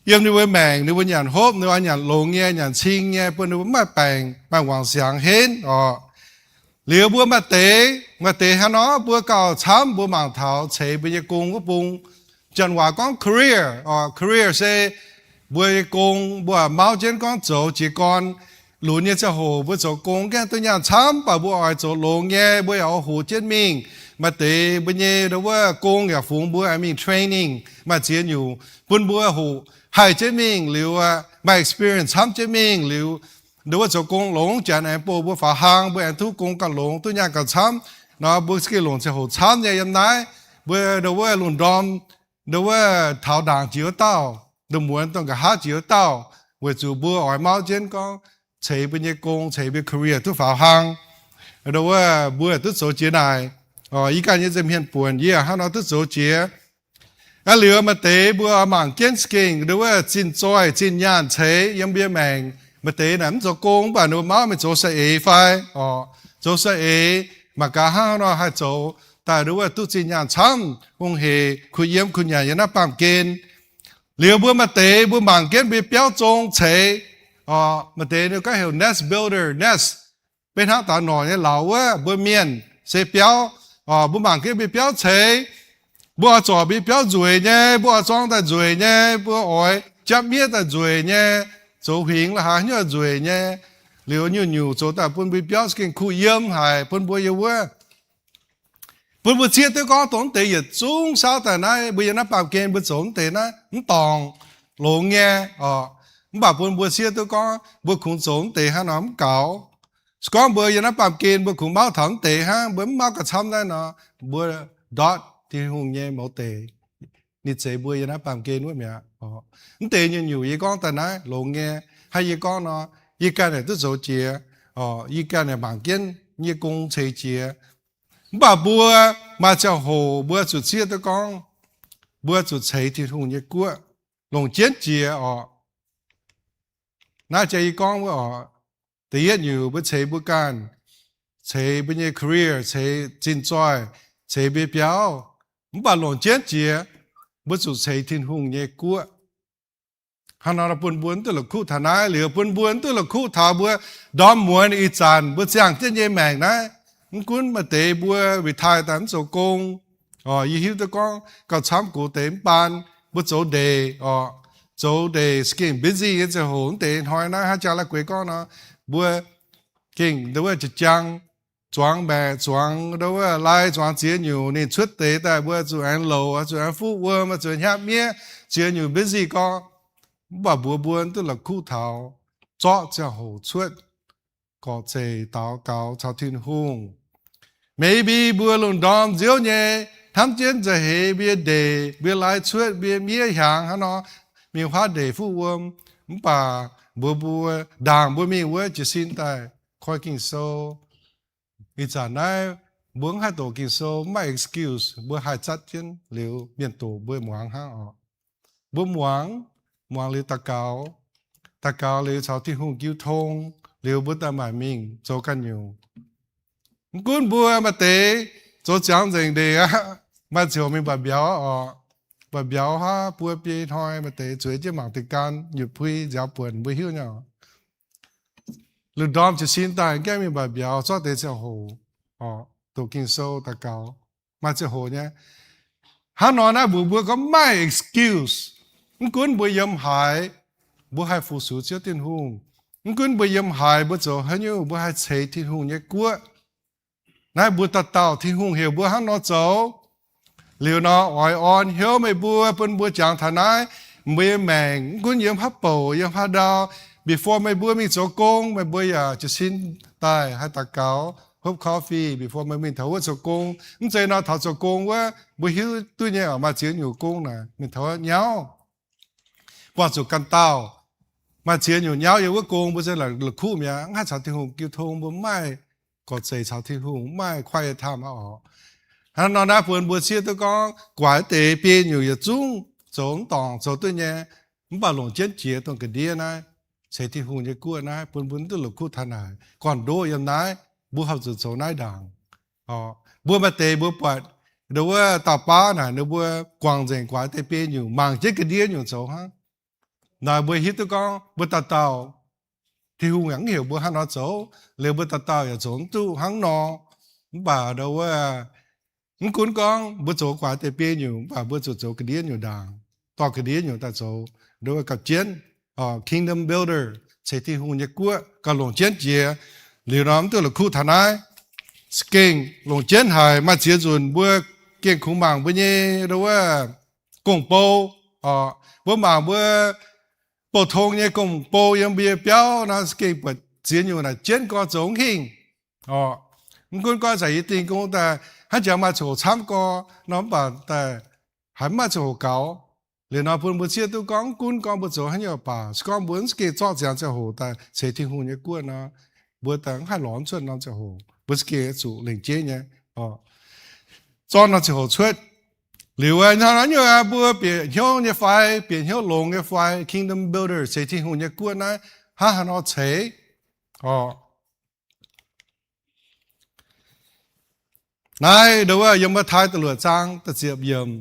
Yiem ninh mbuo maengc ninh mbuo nyanc hopv, ninh mbuo nyanc longx nyei, nyanc cing nyei, bun ninh mbuo mv maaih baengc, maaih wangc siangx henv, oc. Liuz mbuo maaih deix, maaih deix hnangv nor mbuo gauh camv, mbuo mangc taux ceix mbuo nyei gong wuov bung. Janx waac gorngv career, oc, career se mbuo nyei gong, mbuo mauv jienv gorngv zoux jiez gorn. Lunx nyei ziangh hoc mbuo zoux gong gaengh duqv nyaanh camv, mv baac mbuo oix zoux longx nyei, mbuo yaac oix hoqc jienv mingh. Maaih deix mbuo nyei wuov gong yaac fungx mbuo aengx mingh training, maaih ziex nyungc bun mbuo hoqc haih jienv mingh liuz, maaih experience camv jienv mingh liuz, nduov wuov zoux gong longx, janx aengx bun mbuo faaux hlang, mbuo aengx duqv gong gauh longx, duqv nyaanh gauh camv. Nor mbuo gengh longc ziangh hoc camv nyei yiem naaiv. Mbuo nduov wuov lungh ndorm, nduov wuov taux ndaangc jiex wuov dauh, nduov muonz dongh nqa'haav jiex wuov dauh, weic zuqc mbuo oix mauv jienv gorngv ceix mbuo nyei gong, ceix mbuo career duqv faaux hlang. Nduov wuov mbuo duqv zoux jiex naaic. Yie ganh nyei nza'hmien buonc yie hnangv nor duqv zoux jiex. Aa, liuz maaih deix mbuo mangc jienv za'gengh nduov wuov zinh zoih zinh nyaanh ceix yiem mbuo maengc. Maaih deix naaic mv zoux gong mv baac ninh mbuo mauv mingh zoux saeng-eix fai, oc, zoux saeng-eix, mangc gaax hnangv haaix nor haih zoux daaih nduov wuov duqv zinh nyaanh camv, hungh heic, kuh yiem kuh nyanc yiem naaiv baamh gen. Liuz mbuo maaih deix mbuo mangc jienv mbuo biauv zong ceix, Maaih deix ninh gorngv heuc nest builder, nest. Beiv hnangv daaih noic nyei lauz wuov, mbuo mienh se biauv. Mbuo mangc jienv mbuo biauv ceix, mbuo oix zorc mbuo biauv nzueic nyei, mbuo oix zorng daaih nzueic nyei, mbuo oix japv miev daaih nzueic nyei, zoux huingx la'haaix nyungc nzueic nyei. Liuz nyungc-nyungc zoux daaih bun mbuo biauv za'gengh kuh yiem haic bun mbuo yiem wuov. Bun mbuo zieqv duqv gorngv dongh mv deix yietc zungv saauv daaih naaiv, mbuo yiem naaiv baamh gen mbuo zoux mv deix naaiv mv dorngc, longx nyei oc. Mv baac bun mbuo zieqv duqv gorngv mbuo kungx zoux mv deix hnangv nor mv gaux. Se gorngv mbuo yiem naaiv baamh gen mbuo kungx mauv taux mv deix hnangv, mbuo mv mauv gauh camv naaiv nor, mbuo ndortv Tin-Hungh nyei mouz deix, ninh zeix mbuo yiem naaiv baamh gen wuov mi'aqv. Mv deix nyungc-nyungc yie gorngv daaih naaiv longx nyei. Hnangv yie gorngv nor, yie ganh yaac duqv zoux jiex, yie ganh yaac mangc jienv nyei gong ceix jiex. Mv baac mbuo maaih ziangh hoc mbuo zuqc zieqv duqv gorngv mbuo zuqc ceix Tin-Hungh nyei guoqv longc jienv jiex oc. Naaiv jiex yie gorngv wuov oc, da'yietv nyungc mbuo ceix mbuo ganh, ceix mbuo nyei career, ceix zinh zoih, ceix mbuo biauv, mv baac longc jienv jiex mbuo zuqc ceix Tin-Hungh nyei guoqv. Hnangv nor bun mbuo mv duqv la'kuqv taux naaiv. Liuz bun mbuo mv duqv la'kuqv taux mbuo ndorm muonz ih zanc mbuo ziangh jienv nyei maengc naaiv. Mv gunv maaih deix mbuo retire daaih mv zoux gong, yie hiuv duqv gorngv gauh camv gox deix mv baan mbuo zoux ndeic oc, zoux ndeic za'gengh busy nyei ziangh hoc. Mv deix hnoi naaiv hnangv jaa lai gueix gorngv nor, mbuo gengh nduov wuov jiex jang, zuangx maengc, zuangx nduov wuov lai, zuangx ziex nyungc. Ninh cuotv deix daaih mbuo zuqc aengx louc, zuqc aengx fuqv wuom, zuqc hnyapv miev, ziex nyungc busy gorngv. Mv baac mbuox mbuo duqv la'kuqv taux zorqv ziangh hoc cuotv gorqv-zeic daux gaux caux Tin-Hungh. Maybe mbuo lungh ndorm nziouv nyei hnamv jienv nza'heix mbuo nyei ndeic, mbuo nyei lai cuotv, mbuo nyei miev hiaangx hnangv nor, mingh huaav ndeic fuqv wuom. Mv baac mbuox mbuo ndaangc mbuo mingh wuov jiez sin daaih koi Ging-Sou. Ih zanc naaiv mbuo mv haih doqc Ging-Sou, mv maaih excuse, mbuo haih zatv jienv liuz mienh doqc mbuo muangx hnangv oc. Mbuo muangx, muangx liuz daux gaux, daux gaux liuz caux Tin-Hungh jiu tong, liuz mbuo daaih maaic mingh zoux ganh nyungc. Mv gunv mbuo maaih deix zoux ziangx nzengc ndeic aqv, maaih ziouc mingh mba'mbiauz oc. Mba'mbiauz haav buo biei hnoi, maaih deix zueiz jienv mangc deix gan, nyutc pui nziaaux buonc, mbuo hiuv nyei oc. Lungh ndorm jiez sin daaih gaengh mingh mba'mbiauz, zorqv deix ziangh hoc doqc Ging-Sou, daux gaux, maaih ziangh hoc nyei. Hnangv nor naaiv mbuox mbuo gorngv maaih excuse. Mv gunv mbuo yiem haaix, mbuo haih fu-sux Ziouv Tin-Hungh. Mv gunv mbuo yiem haaix, mbuo zoux haaix nyungc, mbuo haih ceix Tin-Hungh nyei guoqv. Naaiv mbuo dauh dauh Tin-Hungh heuc mbuo hnangv nor zoux. Liuz nor oix orn hnyouv meih mbuo, bun mbuo jangx taux naaiv, mbuo nyei maengc mv gunv yiem haaix bouc, yiem haaix ndau, before meih mbuo mingh zoux gong, meih mbuo yaac jiez sin daaih haih daux gaux, hopv coffee before meih mingh taux wuov zoux gong. Mv zeiz nor taux zoux gong wuov, mbuo hiuv duqv nyei oc, maaih ziex nyungc gong naaic mingh taux wuov nyauv, buangh zuqc ganh dauh. Maaih ziex nyungc nyauv yiem wuov gong mbuo se la'kuqv mi'aqv, mv haih caux Tin-Hungh jiu tong, mbuo mv maaih gorqv-zeic caux Tin-Hungh, mv maaih quiet time aqv oc. Hnangv nor naaiv bun mbuo zieqv duqv gorngv guaax deix biei nyungc yietc zungv zoux mv dorngc zoux duqv nyei, mv baac longc jienv jiex dongh ga'ndiev naaiv, ceix Tin-Hungh nyei guoqv naaiv, bun mbuo mv duqv la'kuqv taux naaic. Gorn-ndoqv yiem naaiv, mbuo horpc zuqc zoux naaiv ndaangc. Mbuo maaih deix mbuo buatc nduov wuov dauh baav naaic, ninh mbuo guangc nzengc guaax deix biei nyungc, mangc jienv ga'ndiev nyungc zoux hnangv. Naaic mbuo hiuv duqv gorngv mbuo dauh dauh, Tin-Hungh yaac mv heuc mbuo hnangv nor zoux, liuz mbuo dauh dauh yaac zoux mv duqv hnangv nor. Mv baac nduov wuov, mv gunv gorngv mbuo zoux guaax deix biei nyungc, mv baac mbuo zuqc zoux ga'ndiev nyungc ndaangc, dorh ga'ndiev nyungc daaih zoux nduov wuov gapv jienv, kingdom builder, ceix Tin-Hungh nyei guoqv gauh longc jienv jiex. Liuz nor mv duqv la'kuqv taux naaiv. Za'gengh longc jienv haic. Maaih ziex nzunc mbuo gengh kungx mangc mbuo nyei nduov wuov gong-bou, mbuo mangc mbuo bouh tong nyei gong-bou yiem mbuo nyei biauv nor, za'gengh buatc ziex nyungc naaic jienv gorx zoux hingh. Mv gunv gorngv zanc yie dingh gong daaih hnangv jangx maaih ziangh hoc camv gorx nor, mv baac daaih haiz mv maaih ziangh hoc gaux. Liuz nor bun mbuo zieqv duqv gorngv mv gunv gorngv mbuo zoux haaix nyungc baac, se gorngv mbuo mv za'gengh zorqv ziangx ziangh hoc daaih ceix Tin-Hungh nyei guoqv nor, mbuo daaih mv haih lorz cuotv norm ziangh hoc. Mbuo za'gengh zuqc lengc jeiv nyei zorqv norm ziangh hoc cuotv. Liuz wuov hnangv naaiv nyungc mbuo bieqc hnyouv nyei fai, bieqc hnyouv longx nyei fai, kingdom builder, ceix Tin-Hungh nyei guoqv naaiv, hnangv haaix nor ceix oc. Naaiv nduov wuov yiem Matv^taai da'luoqc zaang da'ziepc yiemc,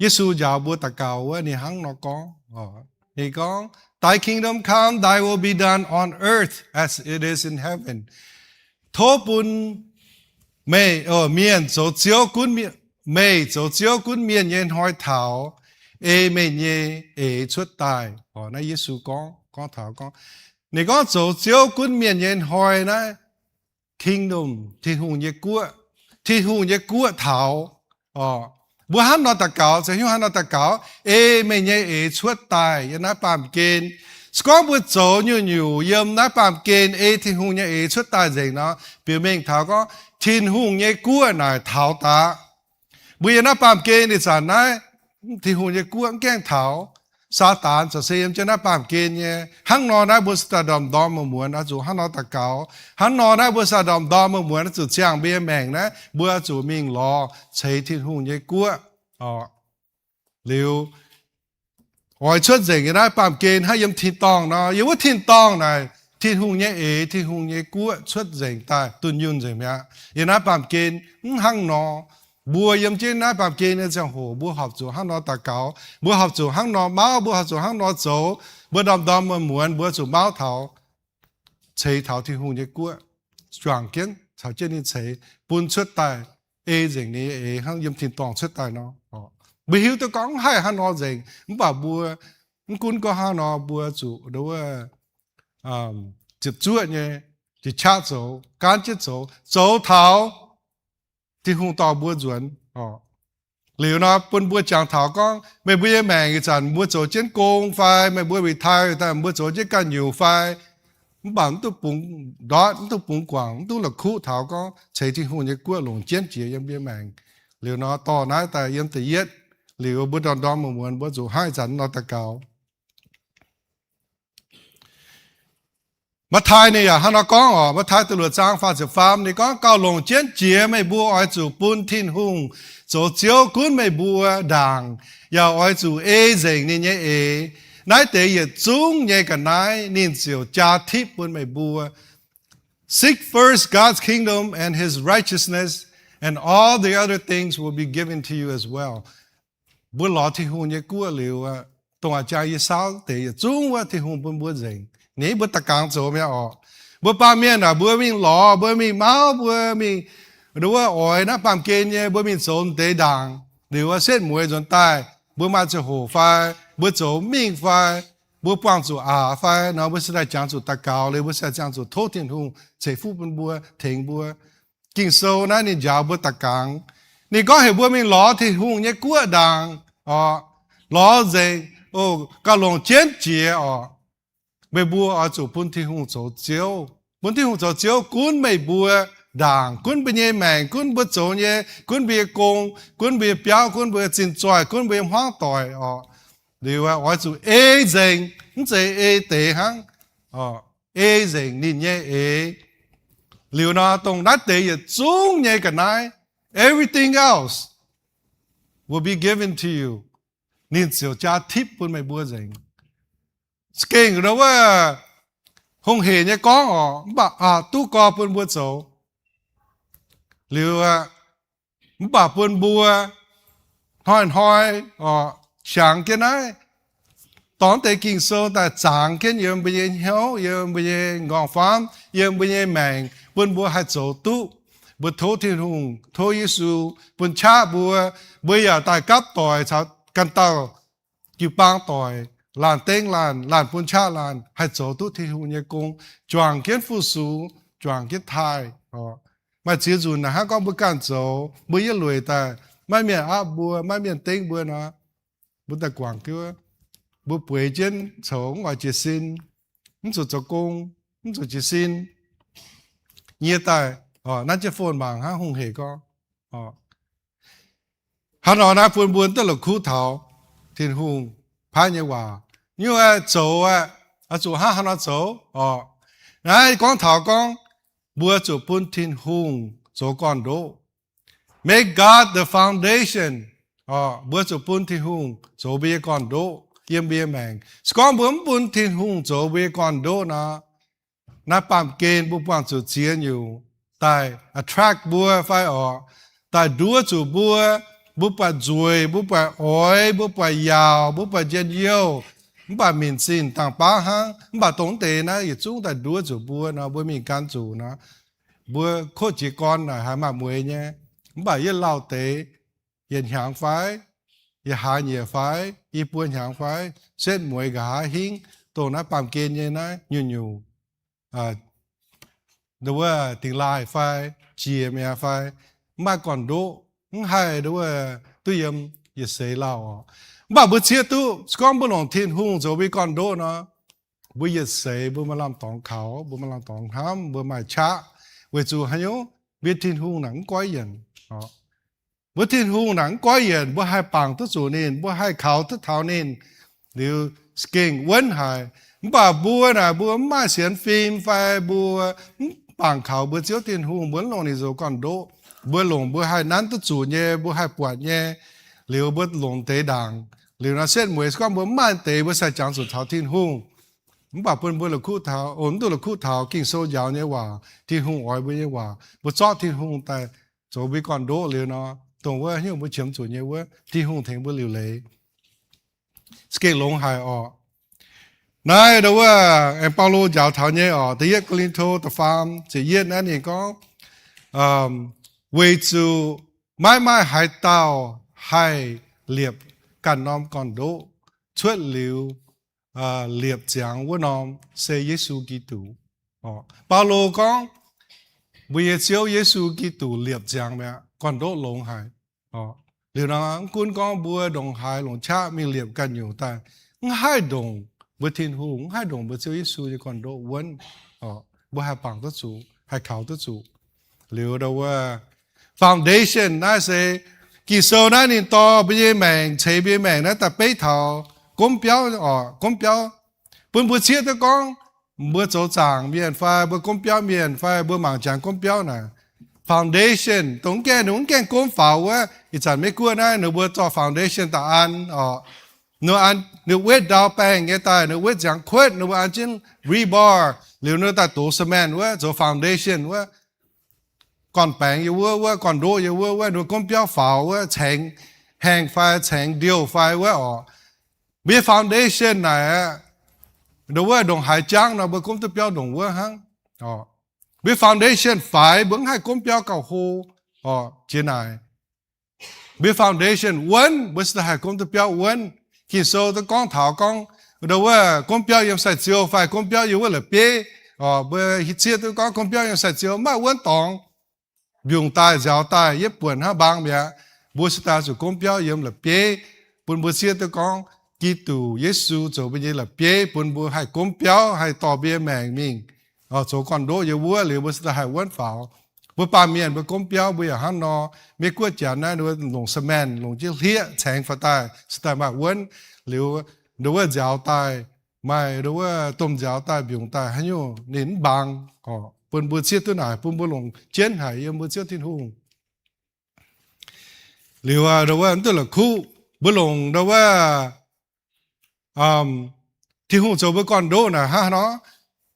Yesu njaaux mbuo daux gaux wuov ninh hnangv nor gorngv oc. Ninh gorngv, Thy kingdom come, thy will be done on earth as it is in heaven. Tov bun meih, mienh zoux Ziouv gunv mienh, meih zoux Ziouv gunv mienh nyei hnoi taux, ei meih nyei eix cuotv daaih. Naaiv Yesu gorngv, gorngv taux gorngv, ninh gorngv zoux Ziouv gunv mienh nyei hnoi naaiv kingdom, Tin-Hungh nyei guoqv, Tin-Hungh nyei guoqv taux. Mbuo hnangv nor daux gaux, caux hnyouv hnangv nor daux gaux, ei meih nyei eix cuotv daaih yiem naaiv baamh gen. Se gorngv mbuo zoux nyungc-nyungc yiem naaiv baamh gen ei Tin-Hungh nyei eix cuotv daaih nzengc nor, bieqc mengh taux gorngv Tin-Hungh nyei guoqv naaic taux daqc. Mbuo yiem naaiv baamh gen ih zanc naaiv, Tin-Hungh nyei guoqv mv gaengh taux. Saadaan corc se yiem jienv naaiv baamh gen nyei. Hnangv nor naaiv mbuo se daaih ndorm-ndorm muonz-muonz oix zuqc hnangv nor daux gaux. Hnangv nor naaiv mbuo se daaih ndorm-ndorm muonz-muonz oix zuqc ziangh mbuo nyei maengc naaiv, mbuo oix zuqc mingh lorz ceix Tin-Hungh nyei guoqv. Liuz, oix cuotv nzengc yiem naaiv baamh gen hnangv yiem tin-dorngh nor. Yiem wuov tin-dorngh naaic, Tin-Hungh nyei eix, Tin-Hungh nyei guoqv cuotv nzengc daaih, dunh yunh nzengc mi'aqv. Yiem naaiv baamh gen mv hnangv nor. Mbuo yiem jienv naaiv baamh gen nyei ziangh hoc, mbuo horpc zuqc hnangv nor daux gaux, mbuo horpc zuqc hnangv nor mauv, mbuo horpc zuqc hnangv nor zoux, mbuo ndorm-ndorm muonz-muonz mbuo zuqc mauv taux, ceix taux Tin-Hungh nyei guoqv, juangc jienv caux jienv ninh ceix, bun cuotv daaih ei nzengc ninh nyei eix hnangv yiem tin-dorngh cuotv daaih nor. Mbuo hiuv duqv gorngv mv haih hnangv nor nzengc, mv baac mbuo mv gunv gorngv hnangv nor, mbuo zuqc wuov ziepc zuoqv nyei, jiex qaqv zoux, gaanv jienv zoux, zoux taux Tin-Hungh dorh mbuo nzuonx. Liuz nor bun mbuo jangx taux gorngv, meih mbuo nyei maengc ih zanc mbuo zoux jienv gong fai, meih mbuo retire daaih mbuo zoux jienv ganh nyungc fai, mv baac mv duqv bungx ndortv, mv duqv bungx guangc, mv duqv la'kuqv taux gorngv ceix Tin-Hungh nyei guoqv longc jienv jiex yiem mbuo nyei maengc. Liuz nor dorh naaiv daaih yiem da'yietv, liuz mbuo ndorm-ndorm muonz-muonz mbuo zuqc hnangv ih zanc nor daux gaux. Matv^taai ninh yaac hnangv nor gorngv oc, Matv^taai da'luoqc zaang faah ziepc faam ninh gorngv, gauh longc jienv jiex meih mbuo oix zuqc bun Tin-Hungh zoux Ziouv gunv meih mbuo ndaangc, yaac oix zuqc ei nzengc ninh nyei eix. Naaiv deix yietc zungv nyei ga'naaiv ninh ziouc jaa tipv bun meih mbuo. Seek first God's kingdom and his righteousness, and all the other things will be given to you as well. Mbuo lorz Tin-Hungh nyei guoqv liuz, dongh a'jang yie saauv deix yietc zungv wuov Tin-Hungh bun mbuo nzengc. Ninh mbuo da'gangx zoux mi'aqv oc. Mbuo baamh mienh aah, mbuo mingh lorz, mbuo mingh mauv, mbuo mingh wuov oix naaiv baamh gen nyei, mbuo mingh zoux deix ndaangc. Liuz wuov setv mueiz nzuonx daaih, mbuo maaih ziangh hoc fai, mbuo zoux mingh fai, mbuo buangh zuqc aqc fai nor, mbuo se daaih jangx zuqc daux gaux liuz, mbuo se daaih ziangh zuqc tov Tin-Hungh ceix fuqv bun mbuo, tengx mbuo. Ging-Sou naaiv ninh njaaux mbuo da'gangx. Ninh gorngv heuc mbuo mingh lorz Tin-Hungh nyei guoqv ndaangc oc. Lorz nzengc, gauh longc jienv jiex oc. Meih mbuo oix zuqc bun Tin-Hungh zoux Ziouv. Bun Tin-Hungh zoux Ziouv gunv meih mbuo ndaangc, gunv mbuo nyei maengc, gunv mbuo zoux nyei, gunv mbuo nyei gong, gunv mbuo nyei biauv, gunv mbuo nyei zinh zoih, gunv mbuo nyei hmuangv doic oc. Liuz oix zuqc ei nzengc, mv zeiz ei deix hnangv, ei nzengc ninh nyei eix. Liuz nor, dongh naaiv deix yietc zungv nyei ga'naaiv, everything else will be given to you. Ninh ziouc jaa tipv bun meih mbuo nzengc. Za'gengh wuov hungh hec nyei gorngv oc, mv baac aqc duqv gorx bun mbuo zoux. Liuz, mv baac bun mbuo hnoi-hnoi oc, hiaangx jienv naaiv dorngx deix Ging-Sou daaih zaangx jienv yiem mbuo nyei hnyouv, yiem mbuo nyei m'nqorngv-famv, yiem mbuo nyei maengc, bun mbuo haih zoux duqv. Mbuo tov Tin-Hungh, tov Yesu bun qaqv mbuo, mbuo yaac daaih gapv doic caux ganh dauh jiu-baang doic, laanh dengv laanh, laanh bun qaqv laanh, haih zoux duqv Tin-Hungh nyei gong, juangc jienv fu-sux, juangc jienv taaih oc. Maaih ziex nzunc naaic hnangv gorngv mbuo ganh zoux, mbuo yietv lueic daaih, maiv mienh aapv mbuo, maiv mienh dengv mbuo nor, mbuo daaih guangc jienv, mbuo bueix jienv coux mv oix jiez sin, mv zuqc zoux gong, mv zuqc jiez sin. Yie daaih nanv jienv phone mangc hnangv hungh hec gorngv. Hnangv nor naaiv bun mbuo duqv la'kuqv taux Tin-Hungh paaiv nyei waac. Nyungc aeqv, zoux aeqv, oix zuqc hnangv haaix nor zoux oc. Naaiv gorngv taux gorngv mbuo zuqc bun Tin-Hungh zoux gorn-ndoqv. Make God the foundation. Mbuo zuqc bun Tin-Hungh zoux mbuo nyei gorn-ndoqv yiem mbuo nyei maengc. Se gorngv mbuo mv bun Tin-Hungh zoux mbuo nyei gorn-ndoqv nor, naaiv baamh gen mbuo buangh zuqc ziex nyungc daaih attract mbuo fai oc, daaih nduov zuqc mbuo, mbuo buatc nzueic, mbuo buatc oix, mbuo buatc yaauc, mbuo buatc njien-youh, Mv baac minc zinh dangh baav hnangv. Mv baac dongh deix naaiv yietc zungv daaih nduov zuqc mbuo nor, mbuo mingh gan zuqc nor, mbuo kotv jiez gorn naaic haiz maaih mueix nyei. Mv baac yie lauh deix, yietc hnyangx fai, yietc hlaax nyieqc fai, i buo hnyangx fai, setv mueiz nqa'haav hingv dongh naaiv baamh gen nyei naaiv nyungc-nyungc, wuov dingx laaih fai, jiex mi'aqv fai, mv maaih gorn-ndoqv, mv haih wuov duqv yiem yietc seix lauh oc. Mv baac mbuo zieqv duqv se gorngv mbuo longc Tin-Hungh zoux mbuo nyei gorn-ndoqv nor, mbuo yietc seix mbuo maaih lamh dorngx kaux, mbuo maaih lamh dorngx hnamv, mbuo maaih qaqv, weic zuqc haaix nyungc, mbuo Tin-Hungh naaic mv goiv yienc. Mbuo Tin-Hungh naaic mv goiv yienc, mbuo haih bangc duqv zuqc ninh, mbuo haih kaux duqv taux ninh, liuz za'gengh wuonv haic. Mv baac mbuo naaic mbuo mv maaih sienx fim fai mbuo mv bangc kaux mbuo Ziouv Tin-Hungh, mbuo mv longc ninh zoux gorn-ndoqv. Mbuo longc mbuo haih nanv duqv zuqc nyei, mbuo haih buatc nyei, liuz mbuo longc deix ndaangc. Liuz nor setv mueiz se gorngv mbuo mv maaih deix, mbuo sai jangx zuqc taux Tin-Hungh. Mv baac bun mbuo la'kuqv taux, mv duqv la'kuqv taux Ging-Sou njaaux nyei waac, Tin-Hungh oix mbuo nyei waac, mbuo zorqv Tin-Hungh daaih zoux mbuo nyei gorn-ndoqv liuz nor, dongh wuov hnyouv mbuo qiemx zuqc nyei wuov, Tin-Hungh tengx mbuo liuc leiz. Za'gengh longx haic orqc. Naaiv ndau wuov aengx Baulo njaaux taux nyei orqc, da'yietv Ko^lin^to da'faam ziepc yietv naaiv ninh gorngv, weic zuqc maiv maaih haaix dauh haih liepc ganh norm gorn-ndoqv cuotv liuz liepc ziangx wuov norm se Yesu Giduc. Baulo gorngv mbuo nyei Ziouv Yesu Giduc liepc ziangx mi'aqv, gorn-ndoqv longx haic. Liuz nor mv gunv gorngv mbuo ndongc haaix longc qaqv mingh liepc ganh nyungc daaih, mv haih ndongc mbuo Tin-Hungh, mv haih ndongc mbuo Ziouv Yesu nyei gorn-ndoqv wuonv. Mbuo haih bangc duqv zuqc, haih kaux duqv zuqc. Liuz ndau wuov foundation naaiv se Ging-Sou naaiv ninh dorh mbuo nyei maengc, ceix mbuo nyei maengc naaiv daaih beiv taux gomv biauv orqc, gomv biauv. Bun mbuo zieqv duqv gorngv mbuo zoux zaangc mienh fai mbuo gomv biauv mienh fai mbuo mangc jangx gomv biauv naaic, foundation dongh mv gaengh, ninh mv gaengh gomv faaux wuov. Ih zanc Meiv Guoqv naaiv ninh mbuo zorqv foundation daaih an orqc, ninh wetv ndau baengh nyei daaih, ninh wetv nziangx kuotv, ninh mbuo an jienv rebar, liuz ninh daaih dox cement wuov zoux foundation wuov, gorn-baengx yiem wuov, wuov gorn-ndoqv yiem wuov, wuov ninh mbuo gomv biauv faaux wuov, caengx haengh fai caengx ndiouh fai wuov orqc. Mbuo nyei foundation naaic aqv, ndongc wuov ndongc haaix jangv nor mbuo gomv duqv biauv ndongc wuov hnangv. Mbuo nyei foundation faix, mbuo mv haih gomv biauv gauh hlo orqc. Jiex naaic, mbuo nyei foundation wuonv, mbuo se daaih haih gomv duqv biauv wuonv. Ging-Sou duqv gorngv taux gorngv, ndongc wuov gomv biauv yiem sai-ziou fai gomv biauv yiem wuov la'bieiv orqc. Mbuo zieqv duqv gorngv gomv biauv yiem sai-ziou maaih wuonv dorngx, mbiungc daaih nziaaux daaih yietv buonc hnangv mbaang mi'aqv. Mbuo se daaih zuqc gomv biauv yiem la'bieiv. Bun mbuo zieqv duqv gorngv Giduc Yesu zoux mbuo nyei la'bieiv, bun mbuo haih gomv biauv, haih dorh mbuo nyei maengc mingh zoux gorn-ndoqv yiem wuov liuz, mbuo se daaih haih wuonv faaux. Mbuo baamh mienh mbuo gomv biauv mbuo yaac hnangv nor. Meiv Guoqv Janx naaiv ninh mbuo longc cement, longc jienv hlieqv caengx faaux daaih, se daaih maaih wuonv. Liuz ndongc wuov nziaaux daaih, maaih ndongc wuov domh nziaaux daaih, mbiungc daaih haaix nyungc ninh mv mbaang orqc. Bun mbuo zieqv duqv naaic, bun mbuo longc jienv haic yiem mbuo Ziouv Tin-Hungh. Liuz ndongc wuov mv duqv la'kuqv, mbuo longc ndongc wuov Tin-Hungh zoux mbuo gorn-ndoqv naaic hnangv haaix nor?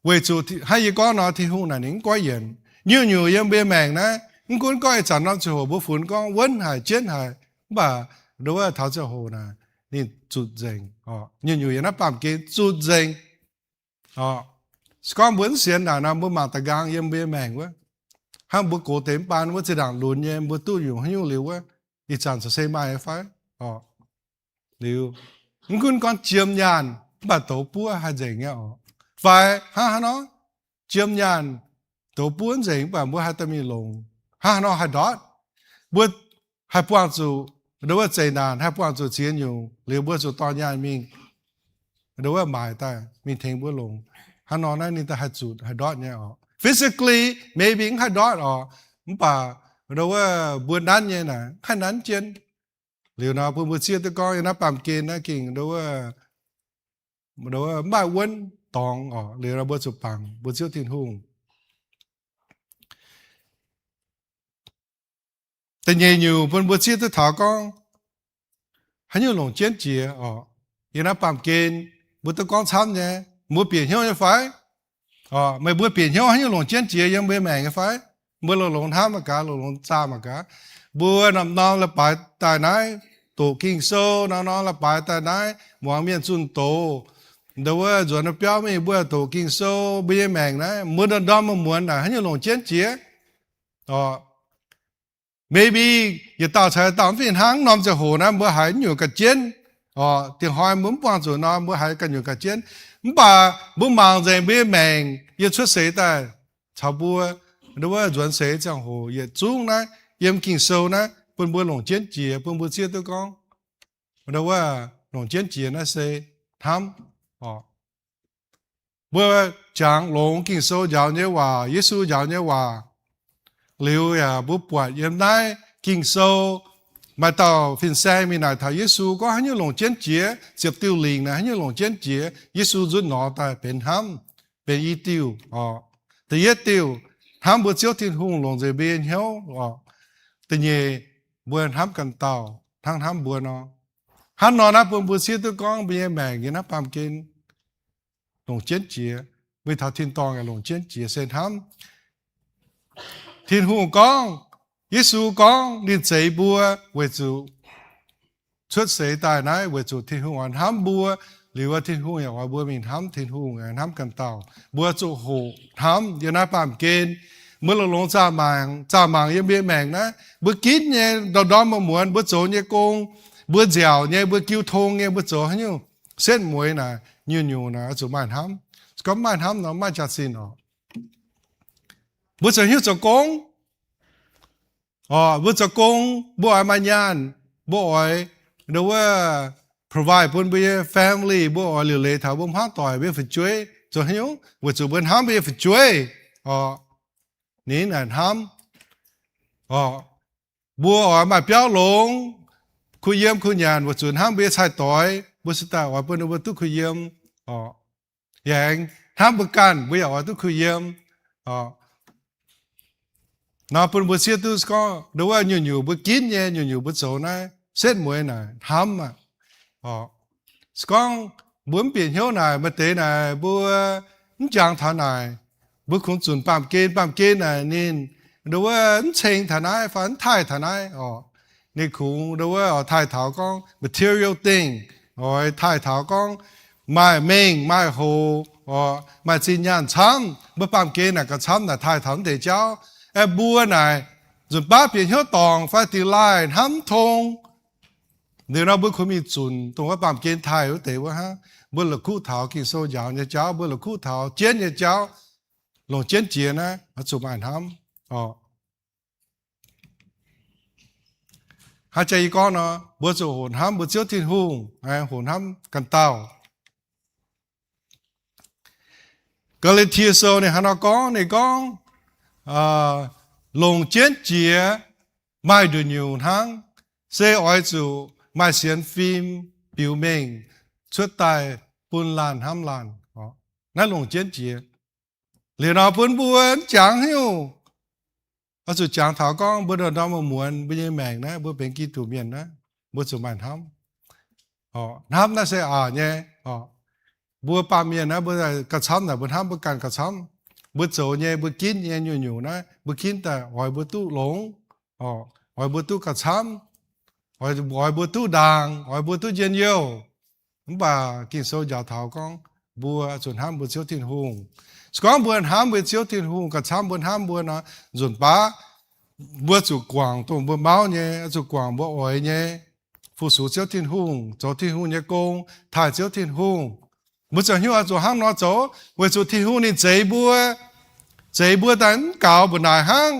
Weic zuqc hnangv yie gorngv nor, Tin-Hungh naaic ninh mv goiv yienc. Nyungc-nyungc yiem mbuo maengc naaiv, mv gunv gorngv ih zanc norm ziangh hoc mbuo funx gorngv wuonv haic, jienv haic, mv baac ndongc wuov taux ziangh hoc naaic ninh zutc nzengc. Nyungc-nyungc yiem naaiv baamh gen zutc nzengc. Se gorngv mbuo mv sienx naaic nor, mbuo mangc da'nqaang yiem mbuo nyei maengc wuov, hnangv mbuo gox deix mv baan wuov zinh ndaangc lunx nyei, mbuo duqv nyungc haaix nyungc liuz wuov, ih zanc corc se maaih nyei fai? Liuz, mv gunv gorngv jiem nyaanh mv baac douz buov haih nzengc nyei orqc. Fai hnangv haaix nor, jiem nyaanh douz buov nzengc mv baac mbuo haih dorh mingh longc, hnangv haaix nor haih ndortv? Mbuo haih buangh zuqc ndongc wuov zeqc naanc, haih buangh zuqc ziex nyungc liuz mbuo zuqc dorh nyaanh mingh ndongc wuov maaic daaih mingh tengx mbuo longc. Hnangv nor naaiv ninh daaih haih zutc haih ndortv nyei orqc. Physically maybe mv haih ndortv orqc, mv baac ndongc wuov mbuo nanv nyei naaic mv haih nanv jienv. Liuz nor bun mbuo zieqv duqv gorngv yiem naaiv baamh gen naaiv gengh ndongc wuov, ndongc wuov mv maaih wuonv dorngx orqc. Liuz nor mbuo zuqc bangc mbuo Ziouv Tin-Hungh. Da'nyeic nyungc bun mbuo zieqv duqv taux gorngv haaix nyungc longc jienv jiex orqc. Yiem naaiv baamh gen mbuo duqv gorngv camv nyei, mbuo bieqc hnyouv nyei fai? Meih mbuo bieqc hnyouv haaix nyungc longc jienv jiex yiem mbuo maengc nyei fai? Mbuo longx-longx hnamv mangc gaax, longx-longx zaah mangc gaax. Mbuo norm-norm la'baaix daaih naaiv doqc Ging-Sou, norm-norm la'baaix daaih naaiv muangx mienh zunh doz, ndau wuov nzuonx biauv mingh mbuo doqc Ging-Sou, mbuo nyei maengc naaiv, mbuo ndorm-ndorm muonz-muonz naaic haaix nyungc longc jienv jiex. Oc, maybe yietc dauh caux yietc dauh mv fih hnangv. Norm ziangh hoc naaiv mbuo haiz nyungc ga'jienv. Oc, dingc hnoi mbuo mv buangh zuqc nor, mbuo haiz ganh nyungc ga'jienv. Mv baac mbuo mangc nzengc mbuo nyei maengc yiem cuotv seix daaih caux mbuo ndau wuov nzuonx seix ziangh hoc yietc zungv naaiv, yiem Ging-Sou naaiv bun mbuo longc jienv jiex, bun mbuo zieqv duqv gorngv ndau wuov longc jienv jiex naaiv se hnamv. Oc, mbuo jangx longx Ging-Sou njaaux nyei waac, Yesu njaaux nyei waac liuz yaac mbuo buatc yiem naaiv Ging-Sou maaih dauh fin-saeng mingh naaic taux Yesu gorngv haaix nyungc longc jienv jiex, ziepc diuh lingc naaic haaix nyungc longc jienv jiex. Yesu nzutv nor daaih benx hnamv, benx i diuh. Oc, da'yietv diuh, hnamv mbuo Ziouv Tin-Hungh longc nzengc mbuo nyei hnyouv. Oc, da'nyeic, mbuo hnamv ganh dauh hnangv hnamv mbuo nor. Hnangv nor naaiv bun mbuo zieqv duqv gorngv mbuo nyei maengc yiem naaiv baamh gen longc jienv jiex, mingh taux tin-dorngh yaac longc jienv jiex se hnamv. Tin-Hungh gorngv, Yesu gorngv ninh zeix mbuo weic zuqc cuotv seix daaih naaiv weic zuqc Tin-Hungh oix hnamv mbuo. Liuz Tin-Hungh yaac oix mbuo mingh hnamv Tin-Hungh, hnamv ganh dauh. Mbuo zuqc hoqc hnamv yiem naaiv baamh gen. Mbuo longx-longx zaah mangc, zaah mangc yiem mbuo nyei maengc naaiv, mbuo ginv nyei ndorm-ndorm muonz-muonz mbuo zoux nyei gong, mbuo nziaauc nyei, mbuo jiu tong nyei, mbuo zoux haaix nyungc setv mueiz naaic, nyungc-nyungc naaic oix zuqc maaih hnamv. Se gorngv mv maaih hnamv nor, mv maaih jaax-zinh oc. Mbuo zoux haaix nyungc zoux gong, oc, mbuo zoux gong, mbuo oix maaih nyaanh, mbuo oix ndau wuov provide bun mbuo nyei family, mbuo oix liuc leiz taux mbuo hmuangv doic, mbuo nyei fu'jueiv. Zoux haaix nyungc? Weic zuqc mbuo hnamv mbuo nyei fu'jueiv, oc, ninh naaic hnamv. Oc, mbuo oix maaih biauv longx, kuh yiem kuh nyanc, weic zuqc hnamv mbuo nyei cai-doix, mbuo se daaih oix bun ninh mbuo duqv kuh yiem. Oc, yaac aengx hnamv mbuo ganh, mbuo yaac oix duqv kuh yiem. Oc, nor bun mbuo zieqv duqv gorngv ndau wuov nyungc-nyungc mbuo ginv nyei, nyungc-nyungc mbuo zoux naaiv setv mueiz naaic hnamv aqv. Oc, se gorngv mbuo mv bieqc hnyouv naaic, maaih deix naaic mbuo mv jangx taux naaic, mbuo kungx zunc baamh gen, baamh gen naaic ninh ndau wuov mv ceng taux naaiv fai mv taaih taux naaiv. Oc, ninh kungx ndau wuov oix taaih taux gorngv material thing, oix taaih taux gorngv maaih mengh maaih hoc, oc, maaih zinh nyaanh camv. Mbuo baamh gen naaic gauh camv naaic taaih taux mv deix jauv. Aeqv, mbuo naaic nzunc baav bieqc hnyouv dorngc fai dingx laaih hnamv mv tong, liuz nor mbuo kungx mingh zunc dongh wuov baamh gen taaih wuov deix wuov hnangv. Mbuo la'kuqv taux Ging-Sou njaaux nyei jauv, mbuo la'kuqv taux jienv nyei jauv, longc jienv jiex naaiv oix zuqc maaih hnamv. Oc, hnangv jaax yie gorngv nor, mbuo zuqc hoqc hnamv mbuo Ziouv Tin-Hungh, hoqc hnamv ganh dauh. Gaa^laa^tie Sou ninh hnangv nor gorngv, ninh gorngv, longc jienv jiex maaih nduqc nyungc hnangv, se oix zuqc maaih sienx fim biux mengh cuotv daaih bun laanh hnamv laanh. Naaiv longc jienv jiex. Liuz nor bun mbuo mv jangx haaix nyungc, oix zuqc jangx taux gorngv mbuo ndorm-ndorm muonz-muonz mbuo nyei maengc naaiv, mbuo benx Giduc mienh naaiv, mbuo zuqc maaih hnamv. Hnamv naaiv se aac nyei. Mbuo baamh mienh naaiv, mbuo gauh camv naaic mbuo hnamv mbuo ganh gauh camv. Mbuo zoux nyei, mbuo ginv nyei nyungc-nyungc naaiv, mbuo ginv daaih oix mbuo duqv longx, oix mbuo duqv gauh camv, oix mbuo duqv ndaangc, oix mbuo duqv njien-youh. Mv baac Ging-Sou njaaux taux gorngv mbuo zuqc hnamv mbuo Ziouv Tin-Hungh. Se gorngv mbuo hnamv mbuo Ziouv Tin-Hungh gauh camv mbuo hnamv mbuo nor, nzunc baav mbuo zuqc guangc dongh mbuo mauv nyei, zuqc guangc mbuo oix nyei, fu-sux Ziouv Tin-Hungh, zoux Tin-Hungh nyei gong, taaih Ziouv Tin-Hungh. Mbuo zoux hnyouv oix zuqc hnangv nor zoux, weic zuqc Tin-Hungh ninh zeix mbuo, zeix mbuo daaih mv gaux mbu'naaic hnangv.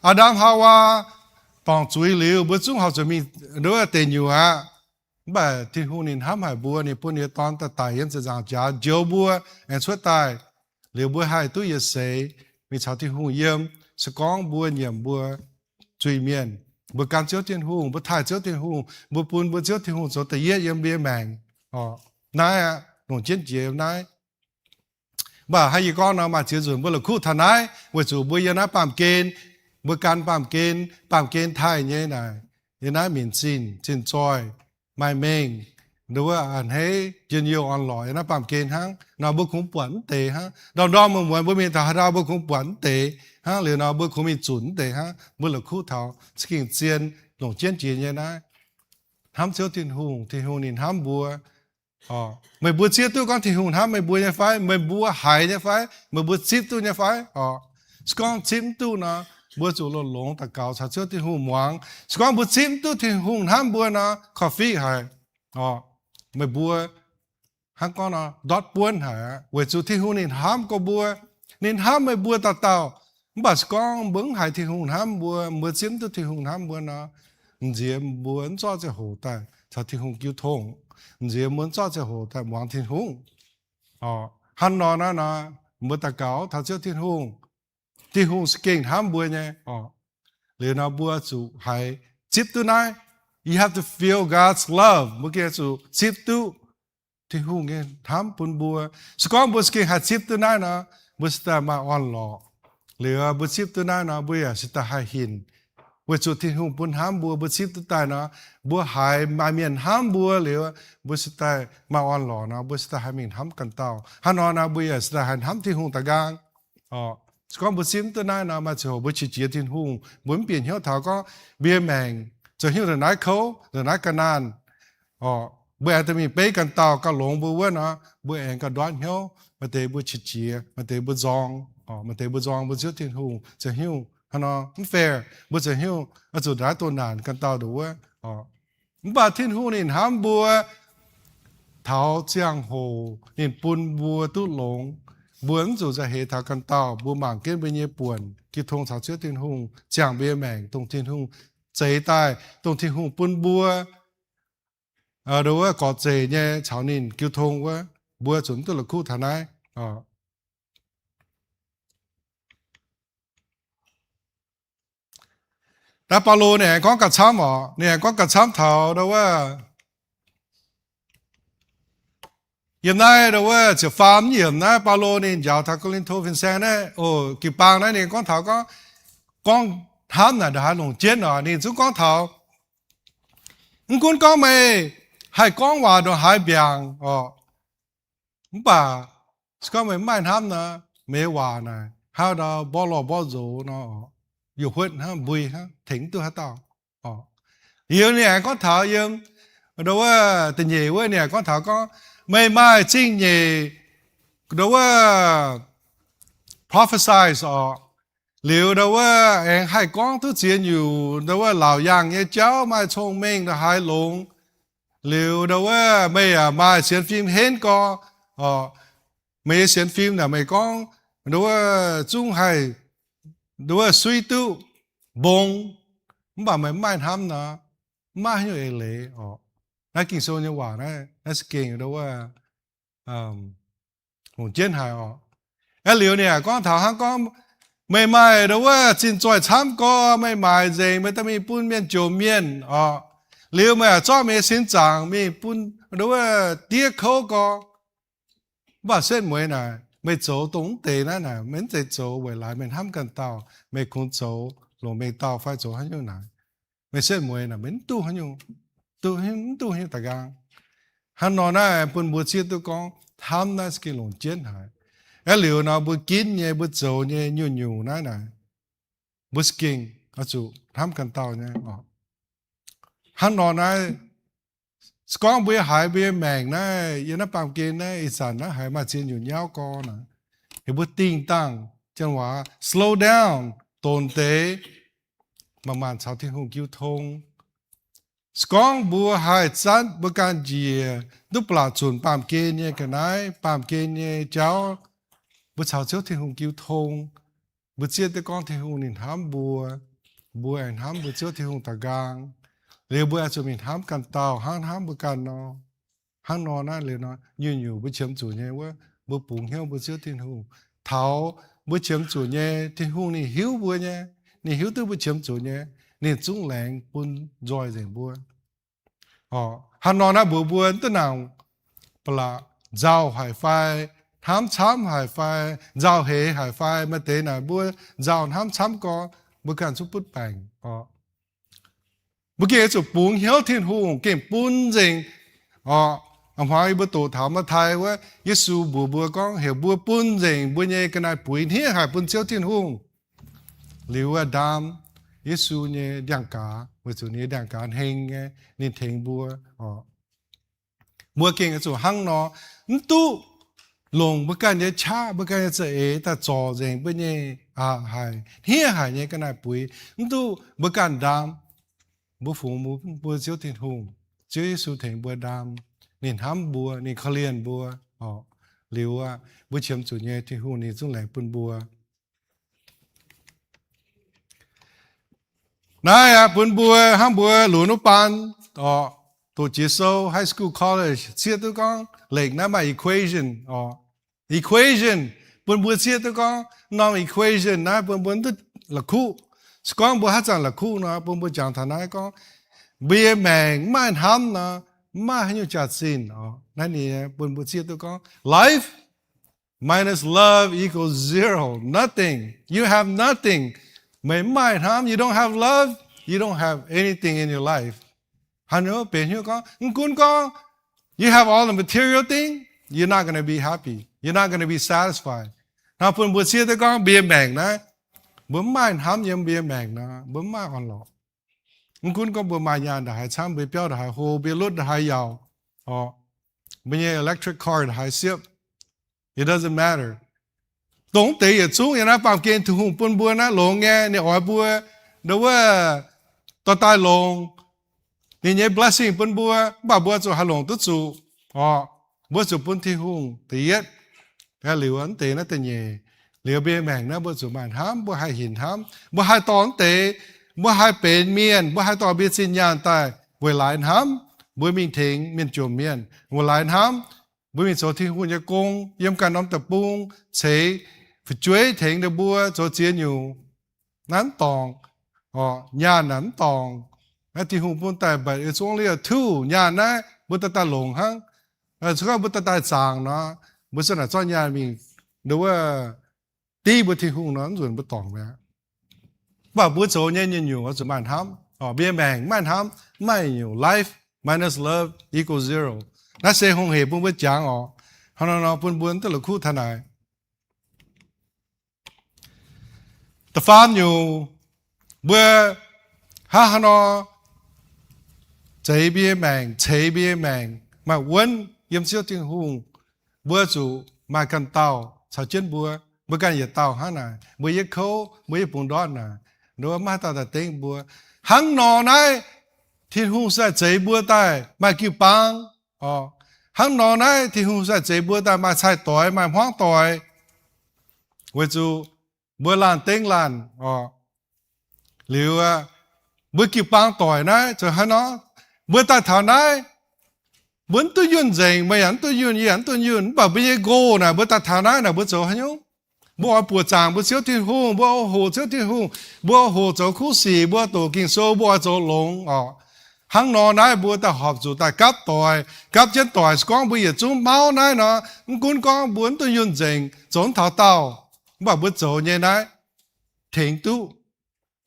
Aa^ndam Haawaa dorngc zuiz liuz, mbuo zungv horpc zuqc mingh ndau wuov deic nyuoqc aqv. Mv baac Tin-Hungh ninh hnamv haic mbuo, ninh bun ninh nyei Dorn daaih daic yiem ziepc nzaangc jaax njoux mbuo aengx cuotv daaih. Liuz mbuo haih duqv yietc seix mingh caux Tin-Hungh yiem, se gorngv mbuo nyiemc mbuo zuiz-mienh, mbuo gan Ziouv Tin-Hungh, mbuo taaih Ziouv Tin-Hungh, mbuo bun mbuo Ziouv Tin-Hungh zoux da'yietv yiem mbuo nyei maengc. Naaiv aqv, longc jienv jiex yiem naaiv. Mv baac hnangv yie gorngv nor, maaih ziex nzunc mbuo la'kuqv taux naaiv, weic zuqc mbuo yiem naaiv baamh gen, mbuo gan baamh gen, baamh gen taaih nyei naaic, yiem naaiv minc zinh, zinh zoih, maaih mengh, ndau wuov a'hneiv, njien-youh orn-lorqc yiem naaiv baamh gen hnangv. Nor mbuo kungx buatc mv deix hnangv. Ndorm-ndorm muonz-muonz mbuo mingh taux haaix ndau mbuo kungx buatc mv deix hnangv. Liuz nor mbuo kungx mingh zunc mv deix hnangv. Mbuo la'kuqv taux za'gengh zien longc jienv jiex nyei naaiv. Hnamv Ziouv Tin-Hungh, Tin-Hungh ninh hnamv mbuo. Meih mbuo zieqv duqv gorngv Tin-Hungh hnamv meih mbuo nyei fai? Meih mbuo haiz nyei fai? Meih mbuo zipv duqv nyei fai? Se gorngv zipv mv duqv nor, mbuo zuqc longx-longx daux gaux caux Ziouv Tin-Hungh muangx. Se gorngv mbuo zipv mv duqv Tin-Hungh hnamv mbuo nor, korv-fiqv haic. Meih mbuo hnangv gorngv nor ndortv buonv haic aqv, weic zuqc Tin-Hungh ninh hnamv gorx mbuo. Ninh hnamv meih mbuo dauh dauh. Mv baac se gorngv mbuo mv haiz Tin-Hungh hnamv mbuo, mbuo zipv mv duqv Tin-Hungh hnamv mbuo nor, m'nziex mbuo mv zorqv ziangh hoc daaih caux Tin-Hungh jiu tong. M'nziex mbuo mv zorqv ziangh hoc daaih muangx Tin-Hungh. Hnangv nor naaiv nor, mbuo daux gaux taux Ziouv Tin-Hungh, Tin-Hungh se gengh hnamv mbuo nyei. Liuz nor mbuo zuqc haiz zipv duqv naaiv. You have to feel God's love. Mbuo gengh zuqc zipv duqv Tin-Hungh nyei hnamv bun mbuo. Se gorngv mbuo za'gengh haih zipv duqv naaiv nor, mbuo se daaih maaih orn-lorqc. Liuz mbuo zipv duqv naaiv nor, mbuo yaac se daaih haih hinc. Weic zuqc Tin-Hungh bun hnamv mbuo, mbuo zipv duqv daaih nor, mbuo haiz maaih mienh hnamv mbuo liuz, mbuo se daaih maaih orn-lorqc nor, mbuo se daaih haih mingh hnamv ganh dauh. Hnangv nor nor, mbuo yaac se daaih haih hnamv Tin-Hungh daaih nqaang. Se gorngv mbuo zipv duqv naaiv nor, maaih ziangh hoc mbuo qiex jiez Tin-Hungh, mbuo mv bieqc hnyouv taux gorngv mbuo nyei maengc zoux hnyouv ndongc naaiv kouv, ndongc naaiv ga'naanh. Mbuo aengx daaih mingh beiv ganh dauh gauh longx mbuo wuov nor, mbuo aengx gauh nduov hnyouv. Maaih deix mbuo qiex jiez, maaih deix mbuo nzorng, maaih deix mbuo nzorng mbuo Ziouv Tin-Hungh zoux hnyouv hnangv nor mv fair. Mbuo zoux hnyouv oix zuqc naaiv doh naanc ganh dauh nduqc wuov. Mv baac Tin-Hungh ninh hnamv mbuo, taux ziangh hoc ninh bun mbuo duqv longx. Mbuo mv zuqc nzauh heix taux ganh dauh, mbuo mangc jienv mbuo nyei buonc jiu tong caux Ziouv Tin-Hungh, ziangh mbuo nyei maengc dongh Tin-Hungh zeix daaih, dongh Tin-Hungh bun mbuo, ndo wuov, gorx zeic nyei caux ninh jiu tong wuov, mbuo zuqc mv duqv la'kuqv taux naaiv. Naaiv Baulo ninh aengx gorngv gauh camv oc. Ninh aengx gorngv gauh camv taux ndo wuov, yiem naaiv ndo wuov ziepc faam yiemc naaiv Baulo ninh njaaux taux Ko^lin^to fin-saeng naaiv, o, jiu-baang naaiv ninh gorngv taux gorngv, gorngv hnamv naaic ndongc haaix longc jienv oc. Ninh zungv gorngv taux, mv gunv gorngv meih haih gorngv waac ndongc haaix mbiaangc oc, mv baac se gorngv meih mv maaih hnamv nor, meih nyei waac naaic hnangv ndau mborqv lorh mborqv nzox nor, youc huotv hnangv mbui hnangv, tengx mv duqv haaix dauh. Liuz ninh aengx gorngv taux yiem ndo wuov da'nyeic wuov ninh aengx gorngv taux gorngv, meih maaih zingh nyeic ndo wuov prophesy oc, liuz ndo wuov aengx haih gorngv duqv ziex nyungc ndo wuov laauc yaangh nyei jauv, maaih cong-mengh ndongc haaix longx, liuz ndo wuov meih yaac maaih sienx fim henv gorx, meih nyei sienx fim naaic meih gorngv ndo wuov zungv haih ndo wuov suiv duqv mbong, mv baac meih mv maaih hnamv nor, mv maaih haaix nyungc eix leiz oc. Naaiv Ging-Sou nyei waac naaiv, naaiv se gengh ndo wuov longc jienv haic oc. Aeqv, liuz ninh yaac gorngv taux hnangv gorngv, meih maaih ndo wuov zinh zoih camv gorx, meih maaic nzengc, meih daaih mingh bun mienh jomc mienh oc, liuz meih yaac zorqv meih nyei sin zaangc mingh bun ndo wuov diev kouv gorx, mv baac setv mueiz naaic meih zoux dongh mv deix naaiv naaic, meih mv zeiz zoux weic laaix meih hnamv ganh dauh, meih kungx zoux longc mengh dauh fai zoux haaix nyungc naaic. Meih setv mueiz naaic meih mv duqv haaix nyungc, duqv, mv duqv haaix nyungc daaih nqaang. Hnangv nor naaiv bun mbuo zieqv duqv gorngv hnamv naaiv se gengh longc jienv haic. Aeqv, liuz nor mbuo ginv nyei, mbuo zoux nyei nyungc-nyungc naaiv naaic, mbuo se gengh oix zuqc hnamv ganh dauh nyei oc. Hnangv nor naaiv, se gorngv mbuo haiz mbuo nyei maengc naaiv yiem naaiv baamh gen naaiv ih zanc naaiv haiz maaih ziex nyungc nyauv gorx naaic, heuc mbuo dingh dangh, janx waac slow down, donx deix, manc-manc caux Tin-Hungh jiu tong. Se gorngv mbuo haih zanv mbuo ganh njiec duqv ba'laqc zunc baamh gen nyei ga'naaiv, baamh gen nyei jauv, mbuo caux Ziouv Tin-Hungh jiu tong, mbuo zieqv duqv gorngv Tin-Hungh ninh hnamv mbuo, mbuo aengx hnamv mbuo Ziouv Tin-Hungh daaih nqaang. Liuz mbuo oix zuqc mingh hnamv ganh dauh hnangv hnamv mbuo ganh nor. Hnangv nor naaiv liuz nor, nyungc-nyungc mbuo qiemx zuqc nyei wuov, mbuo bungx hnyouv mbuo Ziouv Tin-Hungh. Taux mbuo qiemx zuqc nyei, Tin-Hungh ninh hiuv mbuo nyei, ninh hiuv duqv mbuo qiemx zuqc nyei, ninh zungv laengz bun nzoih nzengc mbuo. Hnangv nor naaiv mbuox mbuo duqv nangc ba'laqc nzauh haic fai, hnamv camv haic fai, nzauh heix haic fai, maaih deix naaic mbuo nzauh hnamv camv gorx, mbuo ganh zungv butv baengc oc. Mbuo gengh oix zuqc bungx hnyouv Tin-Hungh gengh bun nzengc oc. A'hmuangx yie mbuo doqc taux Matv^tai wuov, Yesu mbuox mbuo gorngv heuc mbuo bun nzengc mbuo nyei ga'naaiv-buix hniev haic bun Ziouv Tin-Hungh. Liuz wuov ndaam Yesu nyei ndiangx-gaaz, weic zuqc ninh nyei ndiangx-gaaz heng nyei, ninh tengx mbuo oc. Mbuo gengh oix zuqc hnangv nor, mv duqv longc mbuo ganh nyei qaqv, mbuo ganh nyei za'eix daaih zorc nzengc mbuo nyei, aa, haic, hniev haic nyei ga'naaiv buix. Mv duqv mbuo ganh ndaam. Mbuo fungx mbuo, mbuo Ziouv Tin-Hungh, Ziouv Yesu tengx mbuo ndaam. Ninh hnamv mbuo, ninh korv-lienh mbuo. Liuz aqv, mbuo qiemx zuqc nyei Tin-Hungh ninh zungv laengz bun mbuo. Naaiv aqv, bun mbuo hnangv mbuo lunx wuov baan, oc, doqc jiex sou, high school, college, cieqv duqv gorngv lekc naaiv maaih equation, oc. Equation, bun mbuo cieqv duqv gorngv norm equation naaiv bun mbuo duqv la'kuqv. Se gorngv mbuo haaix zanc la'kuqv nor, bun mbuo jangx taux naaiv gorngv, mbuo nyei maengc mv maaih hnamv nor, mv maaih haaix nyungc jaax-zinh, oc. Naaiv ninh bun mbuo cieqv duqv gorngv, life minus love equals zero, nothing. You have nothing. Meih mv maaih hnamv, you don't have love, you don't have anything in your life. Haaix nyungc benx hnyouv gorngv, mv gunv gorngv, you have all the material thing, you're not gonna be happy. You're not gonna be satisfied. Hnangv bun mbuo cieqv duqv gorngv mbuo nyei maengc naaiv, mbuo mv maaih hnamv yiem mbuo nyei maengc nor, mbuo mv maaih orn-lorqc. Mv gunv gorngv mbuo maaih nyaanh ndongc haaix camv, mbuo biauv ndongc haaix hlo, mbuo lutv ndongc haaix yaauc, oc, mbuo nyei electric car ndongc haaix siepv, it doesn't matter. Dongh deix yietc zungv yiem naaiv baamh gen Tin-Hungh bun mbuo naaiv longx nyei, ninh oix mbuo nduov wuov dorh daaih longx, ninh nyei blessing bun mbuo, mv baac mbuo zuqc haih longc duqv zuqc, oc. Mbuo zuqc bun Tin-Hungh da'yietv, liuz mv deix naaiv da'nyeic. Liuz mbuo nyei maengc naaiv mbuo zuqc maaih hnamv, mbuo haih hinc hnamv, mbuo haih dorh mv deix, mbuo haih benx mienh, mbuo haih dorh mbuo nyei zinh nyaanh daaih weic laaix hnamv mbuo mingh tengx mienh jomc mienh, weic laaix hnamv mbuo mingh zoux Tin-Hungh nyei gong yiem ganh norm deic-bung, ceix fu'jueiv tengx ninh mbuo zoux ziex nyungc. Naaiv mv dorngc, oc, nyaanh naaic mv dorngc. Naaiv Tin-Hungh bun daaih, but it's only a tool. Nyaanh naaiv mbuo daaih daaih longx hnangv. Se gorngv mbuo daaih daaih zaangc nor, mbuo se naaic zorqv nyaanh mingh nduov wuov div mbuo Tin-Hungh nor, mv nzunc mbuo dorngc mi'aqv. Mv baac mbuo zoux nyei nyungc-nyungc oix zuqc maaih hnamv, oc. Mbuo nyei maengc mv maaih hnamv, mv maaih nyungc, life minus love equals zero. Naaiv se hungh hec bun mbuo jangx oc. Hnangv nor nor bun mbuo duqv la'kuqv taux naaic. Da'faam nyungc, mbuo hnangv haaix nor zeix mbuo nyei maengc, ceix mbuo nyei maengc maaih wuonv yiem Ziouv Tin-Hungh, mbuo zuqc maaih ganh dauh caux jienv mbuo. Mbuo ganh yietc dauh hnangv naaic, mbuo yietv kouv, mbuo yietv bungx ndortv naaic, nduov maiv haaix dauh daaih dengv mbuo. Hnangv nor naaiv, Tin-Hungh se zeix mbuo daaih maaih jiu-baang, oc. Hnangv nor naaiv, Tin-Hungh se zeix mbuo daaih maaih cai-doix, maaih hmuangv doic, weic zuqc mbuo laanh dengv laanh, oc. Liuz aqv, mbuo jiu-baang doic naaiv zoux haaix nor? Mbuo daaih taux naaiv, mbuo mv duqv yunh nzengc, meih yaac mv duqv yunh, yie yaac mv duqv yunh. Mv baac mbuo nyei goal naaic, mbuo daaih taux naaiv naaic, mbuo zoux haaix nyungc? Mbuo oix buoqc zaangc mbuo Ziouv Tin-Hungh, mbuo oix hoqc Ziouv Tin-Hungh, mbuo oix hoqc zoux kuv sic, mbuo doqc Ging-Sou, mbuo oix zoux longx, oc. Hnangv nor naaiv mbuo daaih horpc zuqc daaih gapv doic, gapv jienv doic. Se gorngv mbuo yietc zungv mauv naaiv nor, mv gunv gorngv mbuo mv duqv yunh nzengc, zoux mv taux daauh, mv baac mbuo zoux nyei naaiv tengx duqv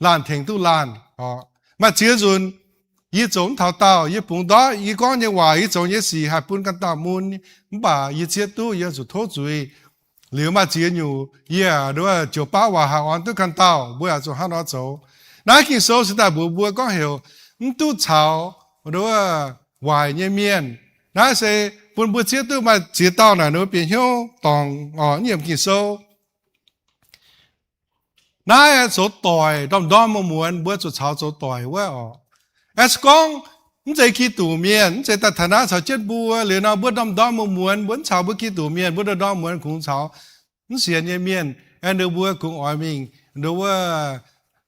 laanh, tengx duqv laanh, oc. Maaih ziex nzunc yie zoux mv taux daauh, yie bungx ndortv, yie gorngv nyei waac, yie zoux nyei sic haih bun ganh dauh mun, mv baac yie zieqv duqv yie zuqc tov zuiz. Liuz maaih ziex nyungc yie nduov joux baav waac haih orn duqv ganh dauh, mbuo yaac zuqc hnangv nor zoux. Naaiv Ging-Sou se daaih mbuox mbuo gorngv heuc mv duqv caux nduov waaic nyei mienh. Naaiv se bun mbuo zieqv duqv maaih ziex dauh naaic ninh mbuo bieqc hnyouv dorngc, oc, yiem Ging-Sou. Naaiv zoux doic ndorm-ndorm muonz-muonz mbuo zuqc caux zoux doic wuov, oc. Aeqv, se gorngv mv zeiz Giduc mienh, mv zeiz daaih taux naaiv caux jienv mbuo liuz nor, mbuo ndorm-ndorm muonz-muonz mbuo mv caux mbuo Giduc mienh, mbuo ndorm-ndorm muonz kungx caux mv sienx nyei mienh, aeqv, ninh mbuo kungx oix mingh nduov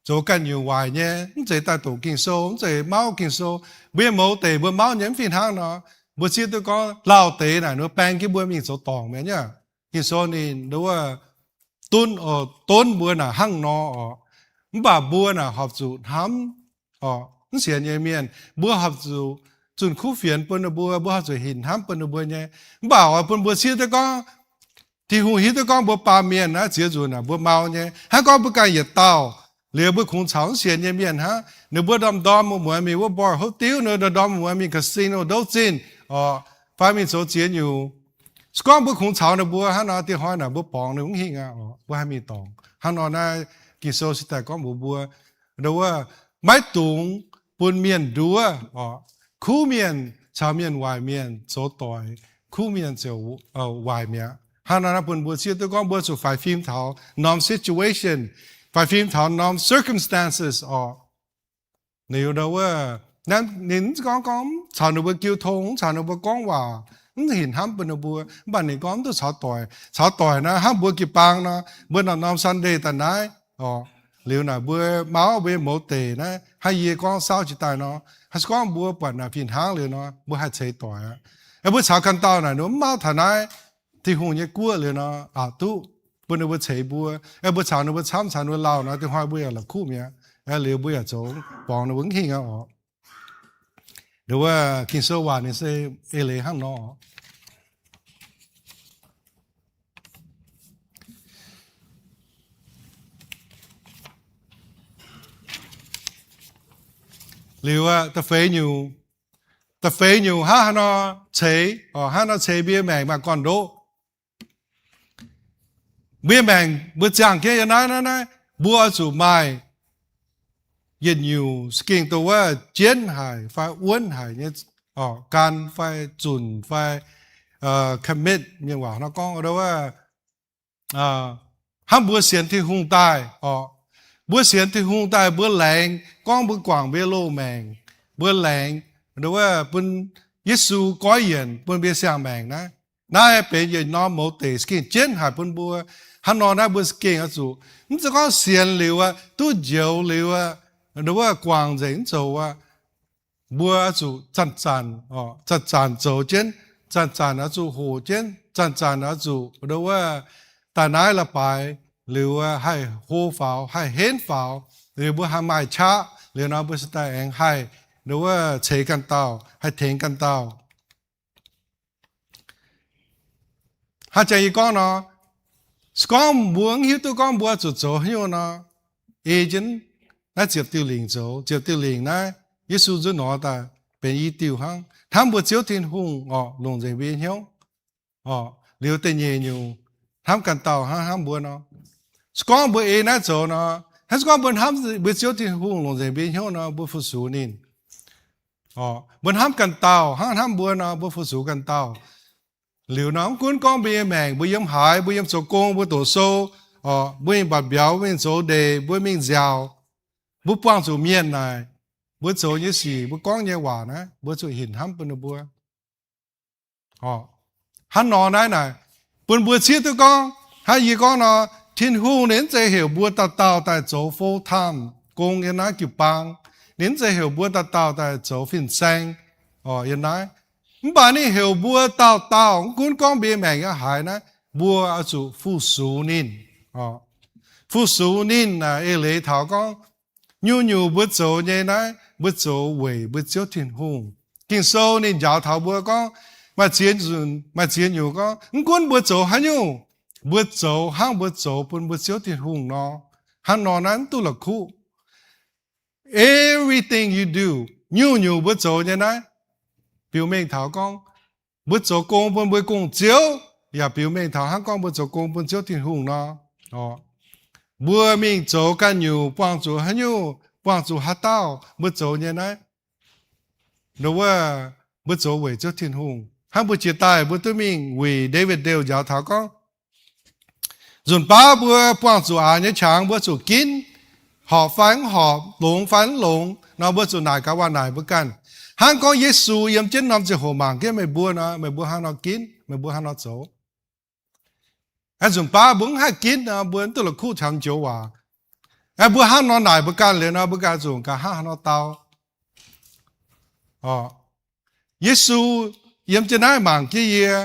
zoux ganh nyungc waaic nyei, mv zeiz daaih doqc Ging-Sou, mv zeiz mauv Ging-Sou. Mbuo nyei mouz deic mbuo mauv nyei mv fih hnangv nor. Mbuo zieqv duqv gorngv lauh deix naaic ninh mbuo baeng jienv mbuo mingh zoux dorngc mi'aqv. Ging-Sou ninh nduov dunv, oc, donv mbuo naaic hnangv nor, oc. Mv baac mbuo naaic horpc zuqc hnamv, oc, mv sienx nyei mienh. Mbuo horpc zuqc zunh kuv fienx bun ninh mbuo, mbuo horpc zuqc hinc hnamv bun ninh mbuo nyei. Mv baac oix bun mbuo zieqv duqv gorngv, Tin-Hungh hiuv duqv gorngv mbuo baamh mienh naaiv ziex nzunc naaic mbuo mauv nyei. Hnangv gorngv mbuo ganh yietc dauh liuz mbuo kungx caux mv sienx nyei mienh hnangv. Ninh mbuo ndorm-ndorm muonz-muonz mingh wuov bar hopv diuv, ninh mbuo ndorm-ndorm muonz-muonz mingh casino, ndouv zinh, oc, fai mingh zoux ziex nyungc. Se gorngv mbuo kungx caux ninh mbuo hnangv nor, dieh hnoi naaic mbuo borngz ninh mv hingh aqv, oc, mbuo haih mingh dorngc. Hnangv nor naaiv Ging-Sou se daaih gorngv mbuox mbuo, nduov, maiv dungx bun mienh nduov, oc. Kuv mienh caux mienh waaic mienh zoux doic, kuv mienh ziouc waaic mi'aqv. Hnangv naaiv bun mbuo zieqv duqv gorngv mbuo zuqc faix fim taux norm situation, faix fim taux norm circumstances orqc. Liuz ndau wuov, ninh mv gorngv gorngv caux ninh mbuo jiu tong, mv caux ninh mbuo gorngv waac, mv hinc hnamv bun ninh mbuo, mv baac ninh gorngv mv duqv caux doic. Caux doic naaiv hnamv mbuo jiu-baang nor, mbuo norm-norm Sunday daaih naaiv orqc. Liuz naaic mbuo mauv mbuo nyei mouz deic naaiv, hnangv yie gorngv saauv jiex daaih nor, hnangv se gorngv mbuo buatc naaic fih hnangv liuz nor, mbuo haih ceix doic aqv. Mbuo caux ganh dauh naaic ninh mv mauv taux naaiv Tin-Hungh nyei guoqv liuz nor, aqc duqv bun ninh mbuo ceix mbuo. Mbuo caux ninh mbuo camv, caux ninh mbuo lauh nor, da'nyeic hnoi mbuo yaac la'kuqv mi'aqv. Liuz mbuo yaac zoux borngz ninh mbuo mv hingh aqv orqc. Ndau wuov Ging-Sou waac ninh se eix leiz hnangv nor. Liuz aqv, da'feix nyungc, da'feix nyungc hnangv haaix nor ceix, hnangv haaix nor ceix mbuo nyei maengc maaih gorn-ndoqv. Mbuo nyei maengc mbuo ziangh jienv yiem naaiv, naaiv, naaiv, mbuo oix zuqc maaih yietc nyungc za'gengh dongh wuov jienv haic fai wuonv haic nyei, orqc, gan fai zunc fai commit mienh waac nor gorngv, hnangv mbuo sienx Tin-Hungh daaih orqc, mbuo sienx Tin-Hungh daaih mbuo laengz gorngv mbuo guangc mbuo nyei loz-maengc, mbuo laengz ndau wuov bun Yesu goiv yienc bun mbuo nyei siang-maengc naaiv. Naaiv benx yietc norm mouz deic za'gengh jienv haic bun mbuo. Hnangv nor naaiv mbuo za'gengh oix zuqc mv zeiz gorngv sienx liuz aqv, duqv njoux liuz aqv, ndau wuov guangc nzengc mv zoux aqv. Mbuo oix zuqc zanc-zanc, zanc-zanc zoux jienv, zanc-zanc oix zuqc hoqc jienv, zanc-zanc oix zuqc ndau wuov daaih naaiv la'baaix liuz haih hlo faaux, haih henv faaux, liuz mbuo haih maaih qaqv liuz nor, mbuo se daaih aengx haih ndau wuov ceix ganh dauh, haih tengx ganh dauh. Hnangv jangx yie gorngv nor, se gorngv mbuo mv hiuv duqv gorngv mbuo zuqc zoux haaix nyungc nor, ei jienv naaiv ziepc diuh lingc zoux. Ziepc diuh lingc naaiv, Yesu nzuonx nor daaih benx i diuh hnangv, hnamv mbuo Ziouv Tin-Hungh orqc, longc nzengc mbuo nyei hnyouv orqc. Liuz da'nyeic nyungc, hnamv ganh dauh hnangv hnamv mbuo nor. Se gorngv mbuo ei naaiv zoux nor, hnangv se gorngv mbuo hnamv mbuo Ziouv Tin-Hungh longc nzengc mbuo nyei hnyouv nor, mbuo fu-sux ninh. Mbuo hnamv ganh dauh hnangv hnamv mbuo nor, mbuo fu-sux ganh dauh. Liuz nor, mv gunv gorngv mbuo nyei maengc, mbuo yiem haaix, mbuo yiem zoux gong, mbuo doqc sou, mbuo mingh mbatc mbiauz, mbuo mingh zoux ndeic, mbuo mingh nziaaux, mbuo buangh zuqc mienh naaic, mbuo zoux nyei sic, mbuo gorngv nyei waac naaiv, mbuo zuqc hinc hnamv bun ninh mbuo. Hnangv nor naaiv naaic, bun mbuo zieqv duqv gorngv, hnangv yie gorngv nor, Tin-Hungh ninh mv zeiz heuc mbuo dauh dauh daaih zoux full time gong yiem naaiv jiu-baang. Ninh mv zeiz heuc mbuo dauh dauh daaih zoux fin-saeng yiem naaiv. Mv baac ninh heuc mbuo dauh dauh, mv gunv gorngv mbuo nyei maengc yiem haaix naaiv, mbuo oix zuqc fu-sux ninh. Fu-sux ninh naaic eix leiz taux gorngv, nyungc-nyungc mbuo zoux nyei naaiv, mbuo zoux weic mbuo Ziouv Tin-Hungh. Ging-Sou ninh njaaux taux mbuo gorngv, maaih ziex nzunc, maaih ziex nyungc gorngv, mv gunv mbuo zoux haaix nyungc, mbuo zoux hnangv mbuo zoux bun mbuo Ziouv Tin-Hungh nor. Hnangv nor naaiv mv duqv la'kuqv. Everything you do, nyungc-nyungc mbuo zoux nyei naaiv, biux mengh taux gorngv, mbuo zoux gong bun mbuo Gong-Ziouv, yaac biux mengh taux hnangv gorngv mbuo zoux gong bun Ziouv Tin-Hungh nor. Mbuo mingh zoux ganh nyungc, buangh zuqc haaix nyungc, buangh zuqc haaix dauh, mbuo zoux nyei naaiv, nduov, mbuo zoux weic Ziouv Tin-Hungh. Hnangv mbuo jiex daaih mbuo duqv mingh wuic David Dale njaaux taux gorngv, nzunc baav mbuo buangh zuqc aax nyei qangx mbuo zuqc ginv, horpc fai mv horpc, longx fai mv longx nor, mbuo zuqc naaic gaax waac naaic mbuo ganh. Hnangv gorngv Yesu yiem jienv norm ziangh hoc mangc jienv meih mbuo nor, meih mbuo hnangv nor ginv, meih mbuo hnangv nor zoux. Aeqv, nzunc baav mbuo mv haih ginv nor, mbuo mv duqv la'kuqv taux joux waac. Aeqv, mbuo hnangv nor naaic mbuo ganh liuz nor, mbuo ganh zuqc gaax hnangv haaix nor dau. Yesu yiem jienv naaiv mangc jienv yie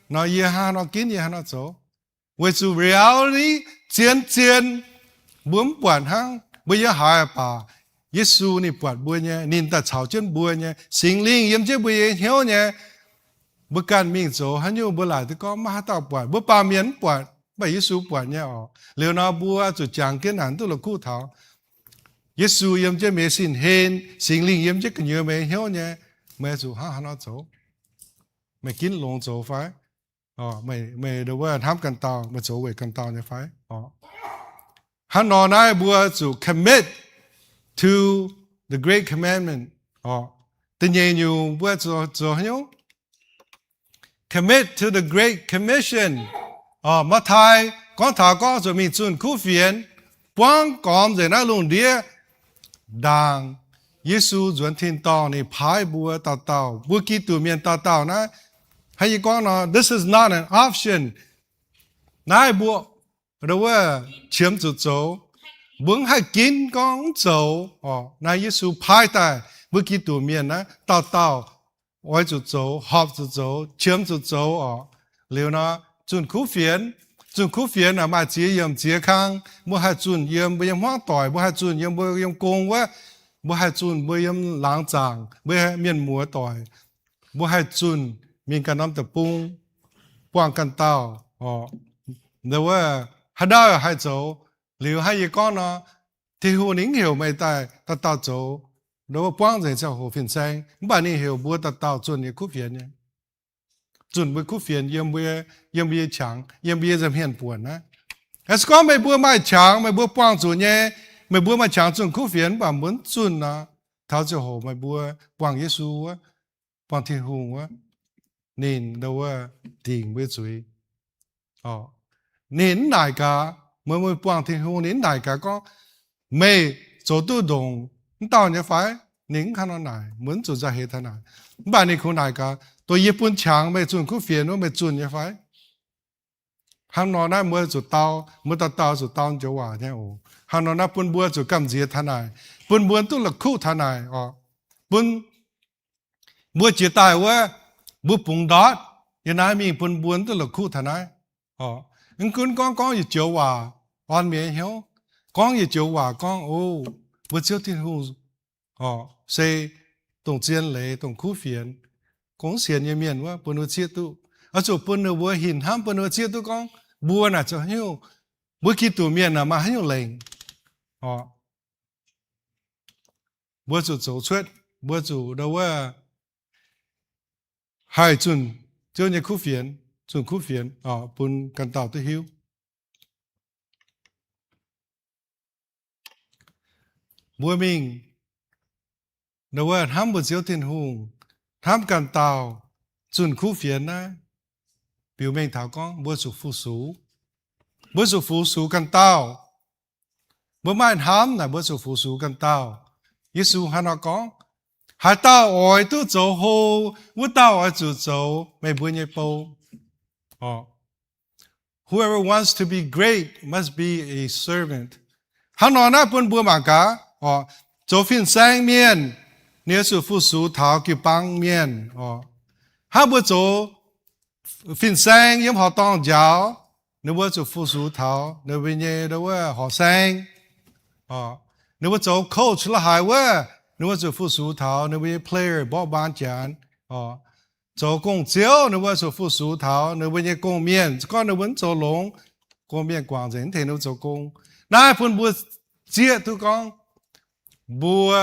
nor, yie hnangv haaix nor ginv, yie hnangv haaix nor zoux. Weic zuqc reality, zien-zien, mbuo mv buatc hnangv, mbuo yiem haaix baac Yesu ninh buatc mbuo nyei, ninh daaih caux jienv mbuo nyei. Singx Lingh yiem jienv mbuo nyei hnyouv nyei. Mbuo ganh mingh zoux haaix nyungc mbuo laaic duqv gorngv maiv haaix dauh buatc, mbuo baamh mienh mv buatc, mv baac Yesu buatc nyei orqc. Liuz nor mbuo zuqc jangx jienv naaic, mv duqv la'kuqv taux Yesu yiem jienv meih sin-hlen, Singx Lingh yiem jienv gu'nyuoz meih hnyouv nyei, meih zuqc hnangv haaix nor zoux? Meih ginv longx zoux fai? Meih, meih wuov hnamv ganh dauh, meih zoux weic ganh dauh nyei fai? Hnangv nor naaiv mbuo zuqc commit to the great commandment, orqc, da'nyeic nyungc mbuo zoux, zoux haaix nyungc? Commit to the Great Commission. Orqc, Matv^taai gorngv taux gorngv zuqc mingh zunh kuv fienx, buangv gormx nzengc naaiv lungh ndiev ndaangc. Yesu nzuonx tin-dorngh, ninh paaiv mbuo dauh dauh, mbuo Giduc mienh dauh dauh naaiv. Hnangv yie gorngv nor, this is not an option. Naaiv mbuo, wuov, qiemx zuqc zoux. Mbuo mv haih ginv gorngv mv zoux. Orqc, naaiv Yesu paaiv daaih mbuo Giduc mienh naaiv dauh dauh oix zuqc zoux, horpc zuqc zoux, qiemx zuqc zoux orqc. Liuz nor, zunh kuv fienx. Zunh kuv fienx naaic maaih ziex yiemc ziex kang. Mbuo haih zunh yiem mbuo yiem hmuangv doic, mbuo haih zunh yiem mbuo yiem gong wuov, mbuo haih zunh mbuo yiem laangz zaangc, mbuo mienh muoz doic, mbuo haih zunh mingh ganh norm deic-bung, buangh ganh dauh orqc. Wuov, haaix dauh haih zoux? Liuz hnangv yie gorngv nor, Tin-Hungh ninh heuc meih daaih dauh dauh zoux, wuov, buangv nzengc ziangh hoc fin-saeng, mv baac ninh heuc mbuo dauh dauh zunh nyei kuv fienx nyei. Zunh mbuo kuv fienx yiem mbuo, yiem mbuo nyei qangx, yiem mbuo nyei nza'hmien buonc naaiv. Se gorngv meih mbuo maaih qangx, meih mbuo buangh zuqc nyei, meih mbuo maaih qangx zunh kuv fienx, mv baac mbuo mv zunh nor, taux ziangh hoc meih mbuo buangh Yesu wuov, buangh Tin-Hungh wuov, ninh, wuov, dingc mbuo zuiz. Orqc, ninh mv naaic gaax, meih mbuo buangh Tin-Hungh ninh mv naaic gaax gorngv, meih zoux duqv ndongc mv dauh nyei fai? Ninh mv kangv nor naaic, mbuo mv zuqc nzauh heix taux naaic. Mv baac ninh kungx naaic gaax, dongh yie bun qangx meih zunh kuv fienx wuov, meih zunh nyei fai? Hnangv nor naaiv mbuo zuqc dau, mbuo dauh dauh zuqc dau joux waac nyei oc. Hnangv nor naaiv bun mbuo zuqc gamh nziex taux naaic, bun mbuo duqv la'kuqv taux naaic orqc. Bun mbuo jiex daaih wuov, mbuo bungx ndortv yiem naaiv mingh, bun mbuo duqv la'kuqv taux naaiv orqc. Mv gunv gorngv, gorngv yietc joux waac orn mienh hnyouv, gorngv yietc joux waac gorngv, o, mbuo Ziouv Tin-Hungh orqc, se dongh zien leiz, dongh kuv fienx, gong sienx nyei mienh wuov, bun ninh mbuo zieqv duqv. Oix zuqc bun ninh mbuo hinc hnamv, bun ninh mbuo zieqv duqv gorngv mbuo naaic zoux haaix nyungc, mbuo Giduc mienh naaic maaih haaix nyungc lengc orqc. Mbuo zuqc zoux cuotv, mbuo zuqc, wuov, haih zunh Ziouv nyei kuv fienx, zunh kuv fienx orqc, bun ganh dauh duqv hiuv. Mbuo mingh, wuov, hnamv mbuo Ziouv Tin-Hungh, hnamv ganh dauh, zunh kuv fienx naaiv, biux mengh taux gorngv mbuo zuqc fu-sux. Mbuo zuqc fu-sux ganh dauh. Mbuo maaih hnamv naaic mbuo zuqc fu-sux ganh dauh. Yesu hnangv nor gorngv, haaix dauh oix duqv zoux hlo, wuov dauh oix zuqc zoux meih mbuo nyei bou orqc. Whoever wants to be great must be a servant. Hnangv nor naaiv bun mbuo mangc gaax orqc, zoux fin-saeng mienh, ninh oix zuqc fu-sux taux jiu-baang mienh orqc. Hnangv mbuo zoux fin-saeng yiem horqc dorngh njaaux, ninh mbuo zuqc fu-sux taux ninh mbuo nyei, wuov, horqc saeng orqc. Ninh mbuo zoux coach la'haaix wuov, ninh mbuo zuqc fu-sux taux ninh mbuo nyei player, mborqv mbaan janx orqc. Zoux gong-ziouv, ninh mbuo zuqc fu-sux taux ninh mbuo nyei gong-mienh. Se gorngv ninh mbuo mv zoux longx, gong-mienh guangc nzengc, mv tengx ninh mbuo zoux gong. Naaiv bun mbuo zieqv duqv gorngv mbuo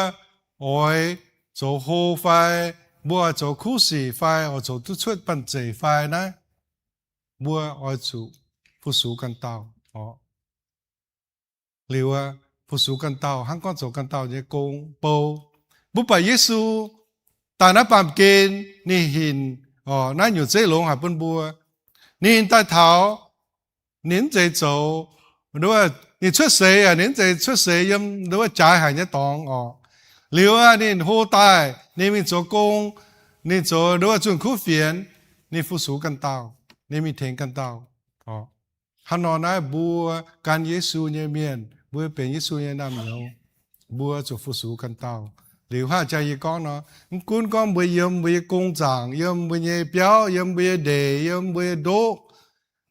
oix zoux hlo fai, mbuo oix zoux kuv sic fai, oix zoux duqv cuotv banh zeic fai naaiv, mbuo oix zuqc fu-sux ganh dauh orqc. Liuz aqv, fu-sux ganh dauh hnangv gorngv zoux ganh dauh nyei gong bou. Mbuo buatc Yesu daaih naaiv baamh gen, ninh hinc, orqc, naaiv nyungc zeiv longx haic bun mbuo. Ninh daaih taux, ninh mv zeiz zoux, ninh cuotv seix aqv, ninh mv zeiz cuotv seix yiem wuov jaaix haic nyei dorngx orqc. Liuz aqv, ninh hlo daaih, ninh mingh zoux gong, ninh zoux wuov zunh kuv fienx, ninh fu-sux ganh dauh, ninh mingh tengx ganh dauh orqc. Hnangv nor naaiv mbuo gan Yesu nyei mienh, mbuo benx Yesu nyei naamh nyouz, mbuo zuqc fu-sux ganh dauh. Liuz hnangv jang yie gorngv nor, mv gunv gorngv mbuo yiem mbuo nyei gong zaangc, yiem mbuo nyei biauv, yiem mbuo nyei ndeic, yiem mbuo nyei ndoqv,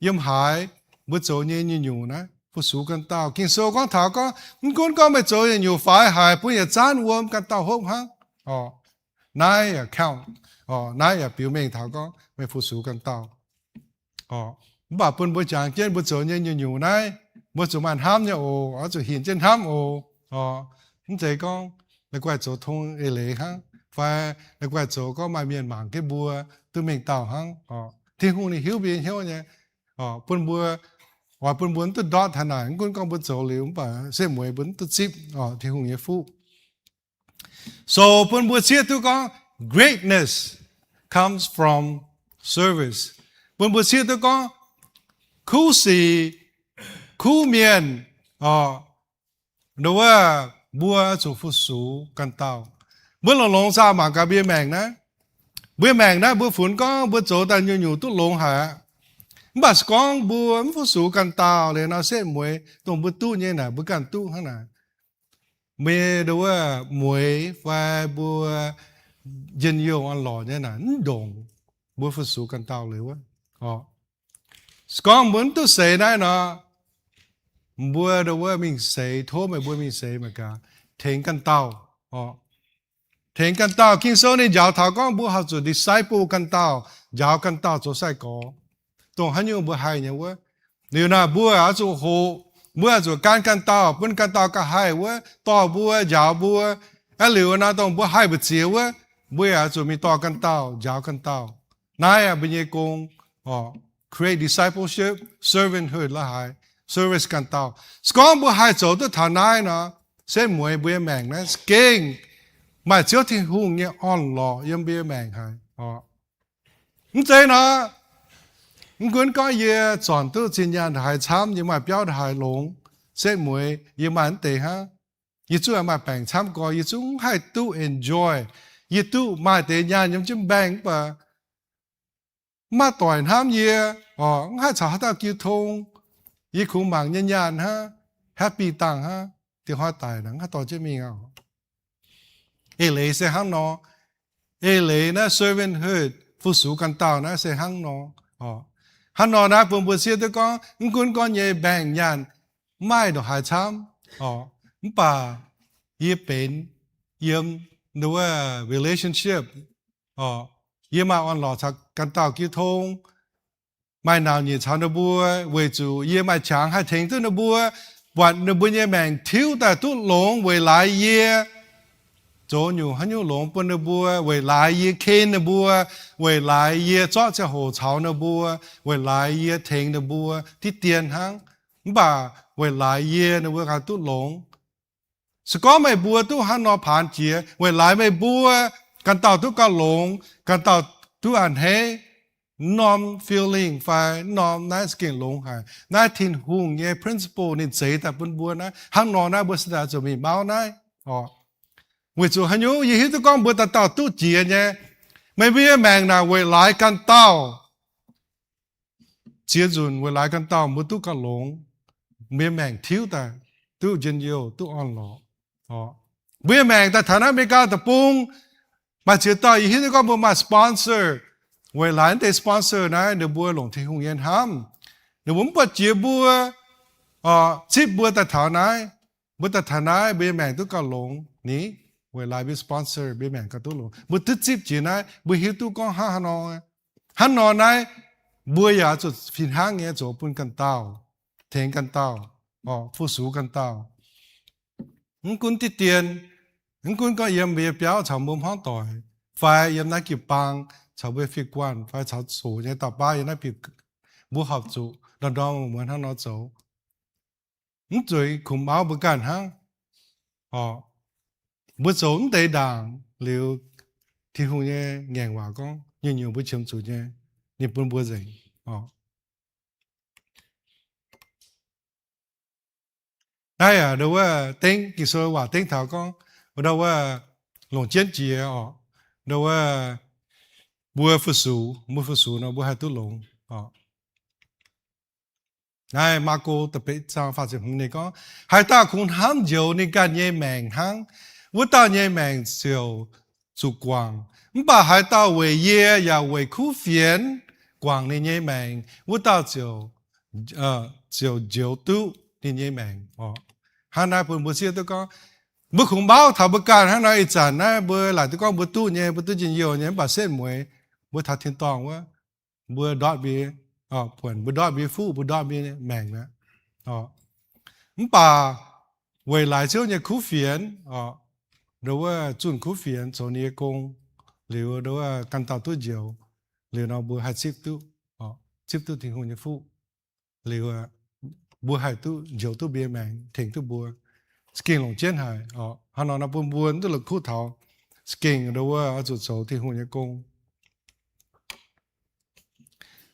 yiem haaix, mbuo zoux nyei nyungc-nyungc naaiv fu-sux ganh dauh. Ging-Sou gorngv taux gorngv, mv gunv gorngv meih zoux nyungc-nyungc faix haic, bun yietc zanv wuom ganh dauh hopv hnangv orqc. Naaiv yaac count orqc, naaiv yaac biux mengh taux gorngv meih fu-sux ganh dauh orqc. Mv baac bun mbuo jangx jienv mbuo zoux nyei nyungc-nyungc naaiv, mbuo zuqc maaih hnamv nyei oc, oix zuqc hinc jienv hnamv oc orqc. Mv zeiz gorngv la'guaih zoux tong eix leiz hnangv, fai la'guaih zoux gorngv maaih mienh mangc jienv mbuo duqv mengh dauh hnangv orqc. Tin-Hungh ninh hiuv mbuo nyei hnyouv nyei orqc, bun mbuo, oix bun mbuo mv duqv ndortv taux naaic. Mv gunv gorngv mbuo zoux liuz mv baac setv mueiz mbuo mv duqv zipv orqc Tin-Hungh nyei fuqv. So bun mbuo zieqv duqv gorngv greatness comes from service. Bun mbuo sieqv duqv gorngv kuv sic, kuv mienh, o, nduov, mbuo zuqc fu-sux ganh dauh. Mbuo longx-longx zaah mangc gaax mbuo nyei maengc naaiv. Mbuo nyei maengc naaiv mbuo funx gorngv mbuo zoux daaih nyungc-nyungc duqv longx haic aqv. Mv baac se gorngv mbuo mv fu-sux ganh dauh liuz nor, setv mueiz dongh mbuo duqv nyei naaic mbuo ganh duqv hnangv naaic. Mbuo nyei nduov mueiz fai mbuo njien-youh orn-lorqc nyei naaic mv ndongc mbuo fu-sux ganh dauh liuz wuov. Se gorngv mbuo mv duqv seix naaiv nor, mbuo nduov mingh seix, tov meih mbuo mingh seix mangc gaax, tengx ganh dauh. Tengx ganh dauh. Ging-Sou ninh njaaux taux gorngv mbuo horpc zuqc disciple ganh dauh, njaaux ganh dauh zoux sai-gorx. Dongh haaix nyungc mbuo haih nyei wuov. Liuz naaic mbuo oix zuqc hoqc, mbuo oix zuqc gan ganh dauh, bun ganh dauh gauh haih wuov, dorh mbuo, njaaux mbuo. Aa, liuz naaiv dongh mbuo haih mbu'ziex wuov, mbuo yaac oix zuqc mingh dorh ganh dauh, njaaux ganh dauh. Naaiv aqv mbuo nyei gong, create discipleship, servanthood la'haaix, service ganh dauh. Se gorngv mbuo haih zoux duqv taux naaiv nor, setv mueiz mbuo nyei maengc naaiv za'gengh maaih Ziouv Tin-Hungh nyei orn-lorqc yiem mbuo nyei maengc haic. Mv zeiz nor, mv gunv gorngv yie zornc duqv zinh nyaanh ndongc haaix camv, yie maaih biauv ndongc haaix longx, setv mueiz yie maaih mv deix hnangv, yie zungv maaih baengc camv gorx, yie zungv mv haih duqv enjoy, yie duqv maaih deix nyaanh yiem jienv mbaengx mv baac mv maaih doic hnamv yie, mv haih caux haaix dauh jiu tong, yie kungx mangc nyei nyaanh hnangv, happy dangh hnangv, diex hnoi daic naaic mv haih dorh jienv mingh aqv. Eix leiz se hnangv nor. Eix leiz naaiv servanthood, fu-sux ganh dauh naaiv se hnangv nor. Hnangv nor naaiv bun mbuo sieqv duqv gorngv, mv gunv gorngv nyei mbaengc nyaanh mv maaih ndongc haaix camv, mv baac yie benx yiem nduov relationship, yie maaih orn-lorqc caux ganh dauh jiu tong, maaih naux nyeic caux ninh mbuo, weic zuqc yie maaih qangx haih tengx duqv ninh mbuo, buatc ninh mbuo nyei maengc tiuv daaih duqv longx weic laaix yie zoux nyungc haaix nyungc longx bun ninh mbuo, weic laaix yie ken ninh mbuo, weic laaix yie zorqv ziangh hoc caux ninh mbuo, weic laaix yie tengx ninh mbuo diqv dien hnangv, mv baac weic laaix yie ninh mbuo ganh duqv longx. Se gorngv meih mbuo duqv hnangv nor paanx jiex, weic laaix meih mbuo ganh dauh duqv gauh longx, ganh dauh duqv a'hneiv, norm feeling fai norm naaiv za'gengh longx haic. Naaiv Tin-Hungh nyei principle ninh zeix daaih bun mbuo naaiv, hnangv nor naaiv mbuo se daaih zuqc mingh mauv naaiv. Weic zuqc haaix nyungc? Yie hiuv duqv gorngv mbuo dauh dauh duqv jiex nyei. Meih mbuo nyei maengc naaic weic laaix ganh dauh ziex nzunc, weic laaix ganh dauh mbuo duqv gauh longx, mbuo nyei maengc tiuv daaih duqv njien-youh, duqv orn-lorqc. Mbuo nyei maengc daaih taux naaiv America deic-bung, maaih ziex dauh yie hiuv duqv gorngv mbuo maaih sponsor. Weic laaix deix sponsor naaiv ninh mbuo longc Tin-Hungh nyei hnamv, ninh mbuo mv buatc jiex mbuo, zipv mbuo daaih taux naaiv. Mbuo daaih taux naaiv mbuo nyei maengc duqv gauh longx ni, weic laaix mbuo sponsor mbuo nyei maengc gauh duqv longx. Mbuo duqv zipv jiex naaiv, mbuo hiuv duqv gorngv hnangv haaix nor, hnangv nor naaiv mbuo yaac zuqc fih hnangv nyei zoux bun ganh dauh, tengx ganh dauh, fu-sux ganh dauh. Mv gunv diqv dien, mv gunv gorngv yiem mbuo nyei biauv caux mbuo hmuangv doic, fai yiem naaiv jiu-baang caux mbuo fih guanh, fai caux soc nyei dauh baav yiem naaiv biuc, mbuo horpc zuqc ndorm-ndorm muonz hnangv nor zoux. Mv zuqc kungx mauv mbuo ganh hnangv. Mbuo zoux mv deix ndaangc liuz, Tin-Hungh nyei ngaengc waac gorngv nyungc-nyungc mbuo qiemx zuqc nyei, ninh bun mbuo nzengc. Naaiv yaac ndo wuov dengv Ging-Sou waac dengv taux gorngv, ndo wuov longc jienv jiex oc, ndo wuov mbuo fu-sux, mbuo fu-sux nor mbuo haih duqv longx oc. Naaiv Maako da'betv zaang faah ziepc hmz ninh gorngv, haaix dauh kungx hnamv njoux ninh ganh nyei maengc hnangv, wuov dauh nyei maengc ziouc zuqc guangc. Mv baac haaix dauh weic yie yaac weic kuv fienx guangc ninh nyei maengc, wuov dauh ziouc, ziouc njoux duqv ninh nyei maengc oc. Hnangv naaiv bun mbuo sieqv duqv gorngv, mbuo kungx mauv taux mbuo ganh hnangv nor, ih zanc naaiv mbuo laaic duqv gorngv mbuo duqv nyei, mbuo duqv njien-youh nyei, mv baac setv mueiz mbuo taux tin-dorngh wuov, mbuo ndortv mbuo, buonc mbuo ndortv mbuo fuqv, mbuo ndortv mbuo maengc aqv. Mv baac weic laaix Ziouv nyei kuv fienx, ndo wuov zunh kuv fienx zoux ninh nyei gong, liuz ndo wuov ganh dauh duqv njoux, liuz nor mbuo haih zipv duqv, zipv duqv Tin-Hungh nyei fuqv, liuz mbuo haih duqv njoux duqv mbuo nyei maengc, tengx duqv mbuo. Za'gengh longc jienv haic oc. Hnangv nor nor bun mbuo duqv la'kuqv taux za'gengh ndo wuov oix zuqc zoux Tin-Hungh nyei gong.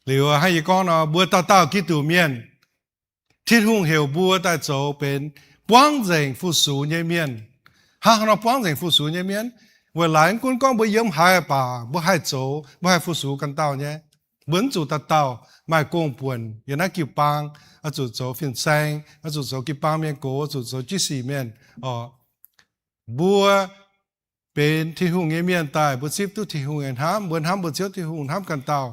Liuz hnangv yie gorngv nor, mbuo dauh dauh Giduc mienh, Tin-Hungh heuc mbuo daaih zoux benx buangv nzengc fu-sux nyei mienh. Hnangv haaix nor buangv nzengc fu-sux nyei mienh? Weic laaix mv gunv gorngv mbuo yiem haaix baac mbuo haih zoux, mbuo haih fu-sux ganh dauh nyei. Mbuo mv zuqc dauh dauh maaih gong-buonc yiem naaiv jiu-baang, oix zuqc zoux fin-saeng, oix zuqc zoux jiu-baang mienh gox, oix zuqc zoux jiv sic mienh oc. Mbuo benx Tin-Hungh nyei mienh daaih, mbuo zipv duqv Tin-Hungh nyei hnamv, mbuo hnamv mbuo Ziouv Tin-Hungh hnamv ganh dauh.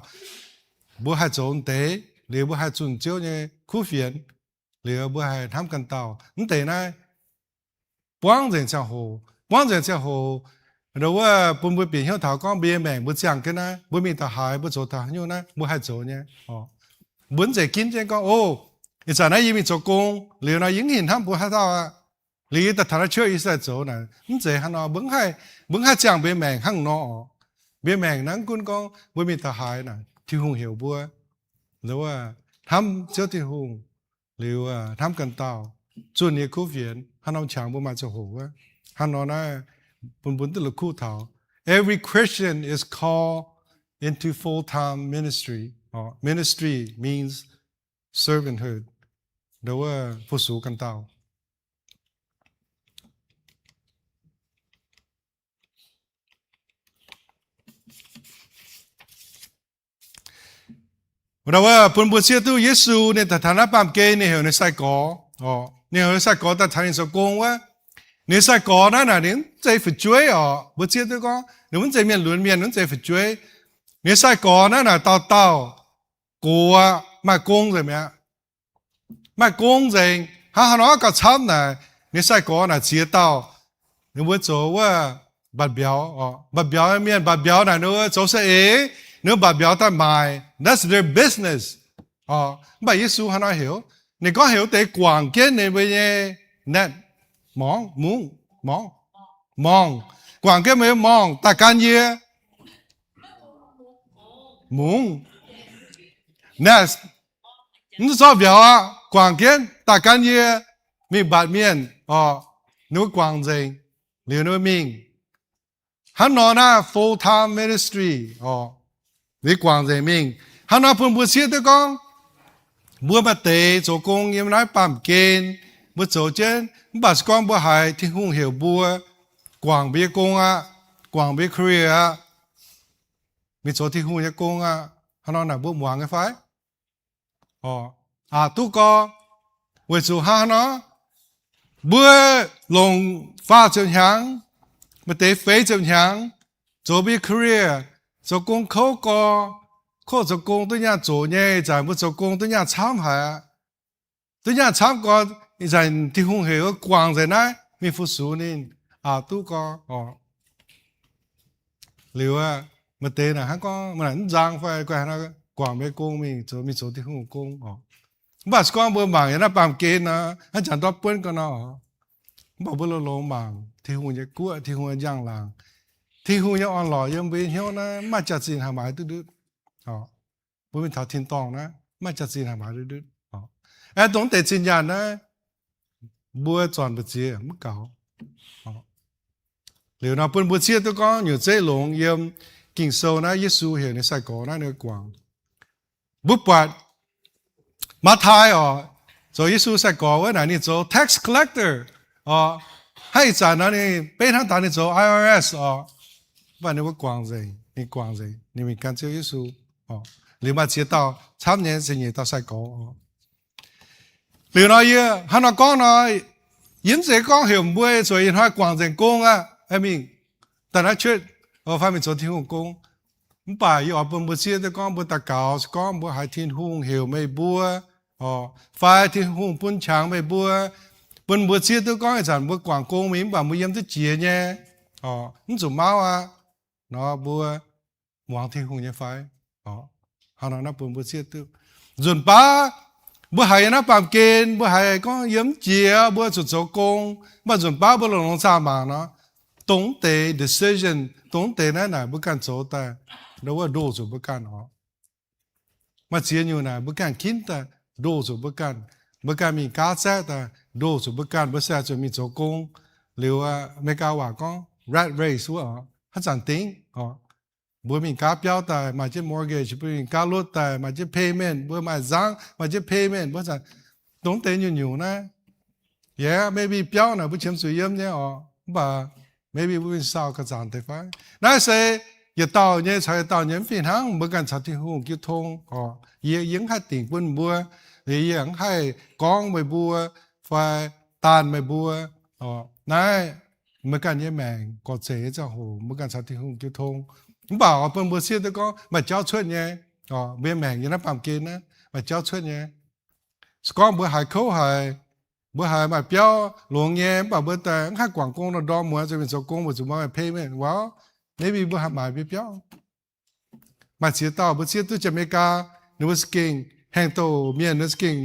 Mbuo haih zoux deix, liuz mbuo haih zunh Ziouv nyei kuv fienx, liuz mbuo haih hnamv ganh dauh. Mv deix naaiv buangv nzengc ziangh hoc, buangv nzengc ziangh hoc, ndo wuov bun mbuo bieqc hnyouv taux gorngv mbuo nyei maengc mbuo ziangh jienv naaiv, mbuo mingh taux haaix, mbuo zoux taux haaix nyungc naaiv, mbuo haih zoux nyei. Mbuo mv zeiz ginv jienv gorngv, o, ih zanc naaiv yie mingh zoux gong, liuz nor yie mv hinc hnamv mbuo haaix dauh aqv. Liuz yie daaih taux naaiv church yie daaih zoux naaic, mv zeiz haaix nor, mbuo mv haih, mbuo mv haih ziangh mbuo nyei maengc hnangv nor oc. Mbuo nyei maengc naaiv mv gunv gorngv mbuo mingh taux haaix naaic, Tin-Hungh heuc mbuo, ndo wuov, hnamv Ziouv Tin-Hungh, liuz hnamv ganh dauh, zunh nyei kuv fienx, hnangv nor qangx mbuo maaih ziangh hoc wuov. Hnangv nor naaiv bun mbuo duqv la'kuqv taux, every Christian is called into full-time ministry. Ministry means servanthood, ndo wuov fu-sux ganh dauh. Ndo wuov bun mbuo zieqv duqv Yesu ninh daaih taux naaiv baamh gen, ninh heuc ninh sai-gorx. Ninh heuc ninh sai-gorx daaih taux ninh zoux gong wuov. Ninh sai-gorx naaiv naaic ninh mv zeiz fu'jueiv oc. Mbuo zieqv duqv gorngv ninh mv zeiz mienh lunx mienh, mv zeiz fu'jueiv. Ninh sai-gorx naaiv naaic dauh dauh gox aqv, maaih gong nzengc mi'aqv. Maaih gong nzengc. Hnangv haaix nor gauh camv naaic, ninh sai-gorx naaic ziex dauh, ninh mbuo zoux wuov mba'biaux, mba'biaux mienh, mba'biaux naaic ninh mbuo zoux saeng-eix, ninh mbuo mba'biaux daaih maaic. That's their business. Mv baac Yesu haaix nor heuc? Ninh gorngv heuc deix guangc jienv ninh mbuo nyei net, morngx, mungz, morngx, morngh. Guangc jienv meih nyei morngh daaih gan yie. Mungz. Net, mv zorqv mbiauz aqv, guangc jienv daaih gan yie. Mingh mbatc mienh oc, ninh mbuo guangc nzengc, liuz ninh mbuo mingh. Hnangv nor naaiv full-time ministry oc, ninh guangc nzengc mingh. Hnangv nor bun mbuo zieqv duqv gorngv, mbuo maaih deix zoux gong yiem naaiv baamh gen, mbuo zoux jienv, mv baac se gorngv mbuo haiz Tin-Hungh heuc mbuo guangc mbuo nyei gong aqv, guangc mbuo nyei career aqv, mingh zoux Tin-Hungh nyei gong aqv, hnangv nor naaic mbuo muangx nyei fai? Oc, aqc duqv gorx. Weic zuqc hnangv haaix nor, mbuo longc faah ziepc hnyangx, maaih deix feix ziepc hnyangx, zoux mbuo nyei career, zoux gong kouv gorx, kouv zoux gong duqv nyaah zoqc nyei, ih zanc mbuo zoux gong duqv nyaah camv haic aqv. Duqv nyaah camv gorx, ih zanc Tin-Hungh heuc guangc nzengc naaiv mingh fu-sux ninh, aqc duqv gorx oc. Liuz aqv, maaih deix naaic hnangv gorngv maaih naaic mv nzang fai guai haaix nor guangc mbuo nyei gong mingh zoux, mingh zoux Tin-Hungh gong oc. Mv baac se gorngv mbuo mangc yiem naaiv baamh gen nor, hnangv jangx ndortv buonv ga'naaiv oc, mv baac mbuo longx-longx mangc Tin-Hungh nyei guoqv, Tin-Hungh nyei njang-laangc, Tin-Hungh nyei orn-lorqc yiem mbuo nyei hnyouv naaiv mv maaih jaax-zinh haih maaiz duqv ndutv. Mbuo mingh taux tin-dorngh naaiv mv maaih jaax-zinh haih maaiz duqv ndutv. Aeqv, dongh deix zinh nyaanh naaiv mbuo zornc mbu'ziex mv gaux. Liuz nor bun mbuo zieqv duqv gorngv nyutc zeiv longx yiem Ging-Sou naaiv, Yesu heuc ninh sai-gorx naaiv ninh guangc. Mbuo buatc Matv^taai oc, zoux Yesu sai-gorx wuov naaic ninh zoux tax collector oc. Hnangv ih zanc nor ninh beiv hnangv daaih ninh zoux I R S oc. Mv baac ninh mbuo guangc nzengc, ninh guangc nzengc, ninh mingh gan Ziouv Yesu oc. Liuz maaih ziex dauh camv nyei, ziepc nyeic dauh sai-gorx oc. Liuz nor yie hnangv nor gorngv nor, yie mv zeiz gorngv heuc mbuo zuqc ih hnoi guangc nzengc gong aqv, mingh daaih naaiv church fai mingh zoux Tin-Hungh gong. Mv baac yie oix bun mbuo zieqv duqv gorngv mbuo daux gaux se gorngv mbuo haiz Tin-Hungh heuc meih mbuo oc, fai Tin-Hungh bun qangx meih mbuo, bun mbuo zieqv duqv gorngv ih zanc mbuo guangc gong mingh mv baac mbuo yiem duqv jiex nyei oc, mv zuqc mauv aqv. Nor mbuo muangx Tin-Hungh nyei fai? Hnangv nor naaiv bun mbuo zieqv duqv. Nzunc baav mbuo haiz yiem naaiv baamh gen mbuo haiz gorngv yiem mv jiex mbuo zuqc zoux gong, mv baac nzunc baav mbuo longx-longx zaah mangc nor, dongh deix decision, dongh deix naaiv naaic mbuo ganh zoux daaih, ndo wuov ndoh zuqc mbuo ganh oc. Maaih ziex nyungc naaic mbuo ganh ginv daaih ndoh zuqc mbuo ganh. Mbuo ganh mingh gaav zaeqv daaih ndoh zuqc mbuo ganh, mbuo se zuqc mingh zoux gong. Liuz America waac gorngv rat race wuov oc, haaix zanc dingv oc. Mbuo mingh gaav biauv daaih maaih jienv mortgage, mbuo mingh gaav lotv daaih maaih jienv payment, mbuo maaih nzangv maaih jienv payment, mbuo zanc dongh deix nyungc-nyungc naaiv. Yeah, maybe biauv naaic mbuo qiemx zuqc yiem nyei oc, mv baac maybe mbuo mingh saau ga'zaanc deix fai. Naaiv se yietc dauh nyei caux yietc dauh nyei mv fih hnangv, mbuo ganh caux Tin-Hungh jiu tong oc. Yie, yie mv haih dingc bun mbuo, yie mv haih gorngv meih mbuo fai daanh meih mbuo oc. Naaiv meih ganh nyei maengc gorqv-zeic nyei ziangh hoc, mbuo ganh caux Tin-Hungh jiu tong. Mv baac oix bun mbuo siev duqv gorngv maaih jauv cuotv nyei oc. Mbuo nyei maengc yiem naaiv baamh gen naaiv maaih jauv cuotv nyei. Se gorngv mbuo haiz kouv haic, mbuo haiz maaih biauv longx nyei, mv baac mbuo daaih mv haih guangc gong, ndorm-ndorm muonz zuqc mingh zoux gong, mbuo zuqc maaih payment, well, maybe mbuo haih maaiz mbuo biauv. Maaih ziex dauh mbuo siev duqv Janx-Meigaa, ninh mbuo za'gengh hengx douc mienh, ninh za'gengh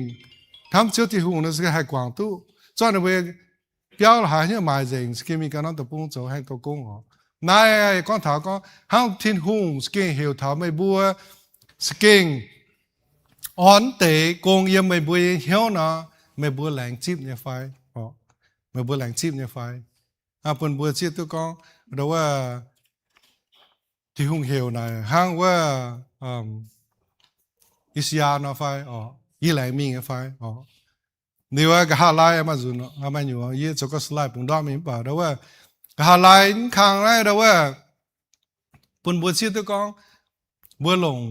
hnamv Ziouv Tin-Hungh, ninh za'gengh haih guangc duqv, zorqv ninh mbuo biauv la'haaix nyungc maaiz nzengc, za'gengh mingh ganh norm deic-bung zoux hengx douc gong oc. Naaiv gorngv taux gorngv hnangv Tin-Hungh za'gengh heuc taux meih mbuo za'gengh orn deix gong yiem meih mbuo nyei hnyouv nor, meih mbuo laengz zipv nyei fai? Meih mbuo laengz zipv nyei fai? Bun mbuo zieqv duqv gorngv, ndau wuov, Tin-Hungh heuc naaic hnangv wuov, I^saa^yaa nor fai? Yie laengz mingh nyei fai? Liuz nqa'haav laai maaih nzunc, maaih nyungc yie zoux gau slide bungx ndortv mingh mv baac ndau wuov, nqa'haav laai mv kang naaiv ndau wuov, bun mbuo zieqv duqv gorngv mbuo longc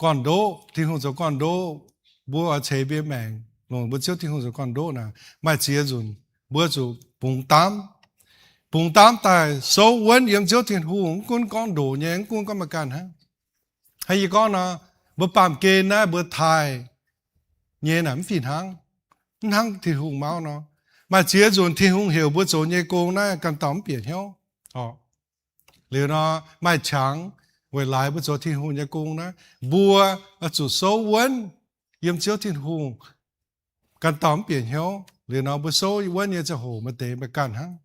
gorn-ndoqv, Tin-Hungh zoux gorn-ndoqv, mbuo oix ceix mbuo maengc longc mbuo Ziouv Tin-Hungh zoux gorn-ndoqv naaic, maaih ziex nzunc mbuo zuqc bungx daamv. Bungx daamv daaih souv wuonv yiem Ziouv Tin-Hungh, mv gunv gorngv ndoqc nyei, mv gunv gorngv maaih ganh hnangv. Hnangv yie gorngv nor, mbuo baamh gen naaiv mbuo taaih nyei naaic mv fih hnangv, mv hnangv Tin-Hungh mauv nor. Maaih ziex nzunc Tin-Hungh heuc mbuo zoux nyei gong naaiv ganh dauh mv bieqc hnyouv oc. Liuz nor, maaih qangx weic laaix mbuo zoux Tin-Hungh nyei gong naaiv, mbuo oix zuqc souv wuonv yiem Ziouv Tin-Hungh, ganh dauh mv bieqc hnyouv. Liuz nor mbuo souv wuonv nyei ziangh hoc maaih deix maaih ganh hnangv.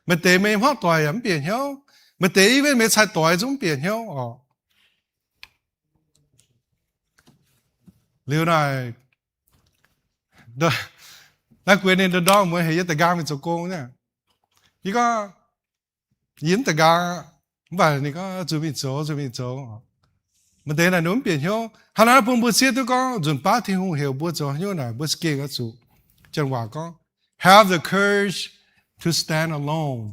Maaih deix meih hmuangv doic yaac mv bieqc hnyouv. Maaih deix i wetv meih cai-doix zungv mv bieqc hnyouv oc. Liuz naaic, naaiv guei ninh ndorm-ndorm muonz heuc yie da'nqaang mingh zoux gong naaiv. Yie gorngv, yie mv da'nqaang, mv baac ninh gorngv zuqc mingh zoux, zuqc mingh zoux. Maaih deix naaic ninh mv bieqc hnyouv. Hnangv naaiv bun mbuo zieqv duqv gorngv nzunc baav Tin-Hungh heuc mbuo zoux haaix nyungc naaic, mbuo za'gengh oix zuqc, janx waac gorngv, have the courage to stand alone.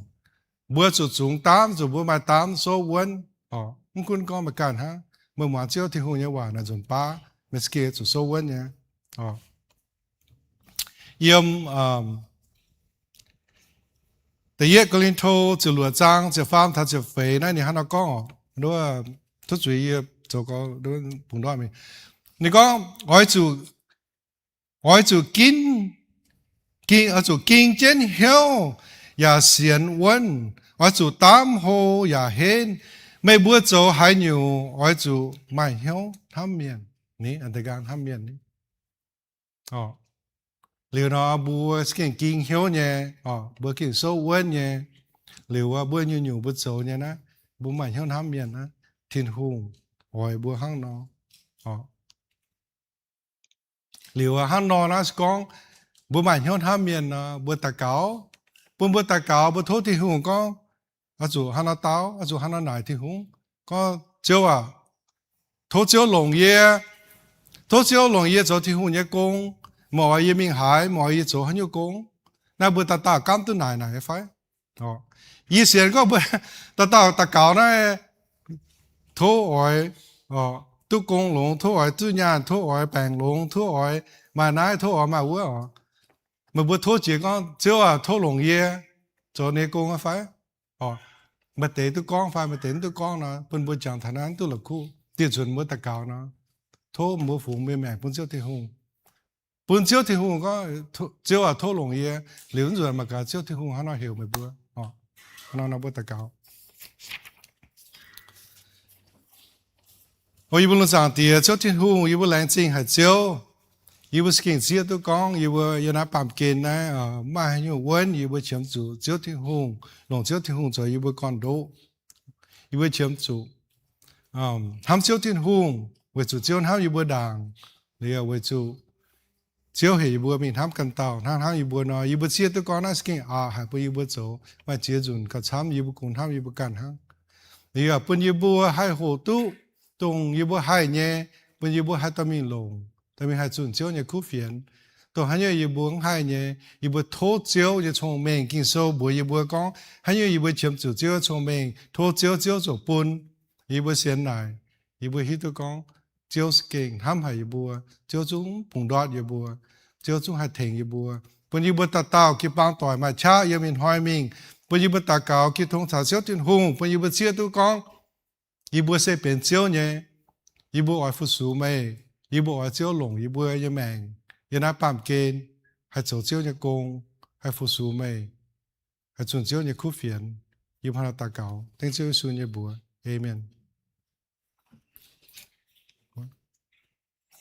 Mbuo zuqc zungx daamv, zuqc mbuo maaih daamv souv wuonv oc. Mv gunv gorngv maaih ganh hnangv, meih muangx Ziouv Tin-Hungh nyei waac naaic nzunc baav, meih za'gengh zuqc souv wuonv nyei oc. Yiem da'yietv Ko^lin^to ziepc luoqc zaang ziepc faam taux ziepc feix naaiv ninh hnangv nor gorngv oc. Tov zuiz yie zoux gau, bungx ndortv mingh. Ninh gorngv, oix zuqc, oix zuqc ginv, oix zuqc ging jienv hnyouv yaac sienx wuonv, oix zuqc daamv hlo yaac henv. Meih mbuo zoux haaix nyungc oix zuqc maaih hnyouv hnamv mienh. Ni, a'da'nqaang hnamv mienh ni. Liuz nor mbuo gengh ging hnyouv nyei, mbuo gengh souv wuonv nyei. Liuz wuov mbuo nyungc-nyungc mbuo zoux nyei naaiv, mbuo maaih hnyouv hnamv mienh naaiv, Tin-Hungh oix mbuo hnangv nor. Liuz hnangv nor naaiv se gorngv mbuo maaih hnyouv hnamv mienh nor, mbuo daux gaux, bun mbuo daux gaux, mbuo tov Tin-Hungh gorngv, oix zuqc hnangv nor dau, oix zuqc hnangv nor naaic Tin-Hungh. Gorngv, Ziouv aac, tov Ziouv longc yie, tov Ziouv longc yie zoux Tin-Hungh nyei gong. Meih oix yie mingh haaix, meih oix yie zoux haaix nyungc gong? Naaiv mbuo dauh dauh gaamv duqv naaic naaic nyei fai? Yie sienx gorngv mbuo dauh dauh daux gaux naaiv, tov oix duqv gong longx, tov oix duqv nyaanh, tov oix baengc longx, tov oix maaih naaiv, tov oix maaih wuov oc. Meih mbuo tov jiex gorngv, Ziouv aac, tov longc yie zoux ninh nyei gong fai? Maaih deix duqv gorngv fai maaih deix mv duqv gorngv nor, bun mbuo jangx taux naaiv mv duqv la'kuqv. Dieh nzunc mbuo daux gaux nor, tov mbuo fungx mbuo maengc bun Ziouv Tin-Hungh. Bun Ziouv Tin-Hungh gorngv, Ziouv aac, tov longc yie. Liuz nzunc mangc gaax Ziouv Tin-Hungh hnangv nor heuc meih mbuo. Hnangv nor mbuo daux gaux. O yie mbuo lungh zaangc Diex, Ziouv Tin-Hungh, yie mbuo laengz zingh haic Ziouv. Yie mbuo za'gengh zieqv duqv gorngv yie mbuo yiem naaiv baamh gen naaiv maaih haaix nyungc wuonv, yie mbuo qiemx zuqc Ziouv Tin-Hungh, longc Ziouv Tin-Hungh zoux yie mbuo gorn-ndoqv. Yie mbuo qiemx zuqc hnamv Ziouv Tin-Hungh, weic zuqc Ziouv hnamv yie mbuo ndaangc. Liuz weic zuqc Ziouv heuc yie mbuo mingh hnamv ganh dauh hnangv, hnangv yie mbuo nor. Yie mbuo zieqv duqv gorngv naaiv se gengh aqc haic bun yie mbuo zoux, maaih ziex nzunc gauh camv yie mbuo kungx hnamv yie mbuo ganh hnangv. Yie bun yie mbuo haih hoqc duqv dongh yie mbuo haih nyei, bun yie mbuo haih dorh mingh longc, dorh mingh haih zunh Ziouv nyei kuv fienx. Dongh haaix nyungc yie mbuo mv haih nyei, yie mbuo tov Ziouv nyei cong-mengh. Ging-Sou mbuox yie mbuo gorngv haaix nyungc yie mbuo qiemx zuqc Ziouv nyei cong-mengh, tov Ziouv, Ziouv ziouc bun. Yie mbuo sienx naaic, yie mbuo hiuv duqv gorngv Ziouv se gengh hnamv haic yie mbuo. Ziouv zungv bungx ndortv yie mbuo. Ziouv zungv haih tengx yie mbuo, bun yie mbuo dauh dauh jiu-baang doic maaih qaqv yiem ih hnoi mingh, bun yie mbuo daux gaux jiu tong caux Ziouv Tin-Hungh, bun yie mbuo zieqv duqv gorngv yie mbuo se benx Ziouv nyei. Yie mbuo oix fu-sux meih. Yie mbuo oix Ziouv longc yie mbuo nyei maengc yiem naaiv baamh gen haih zoux Ziouv nyei gong, haih fu-sux meih, haih zunh Ziouv nyei kuv fienx. Yie mbuo hnangv naaiv daux gaux dengv Ziouv Yesu nyei mbuox. Aamen.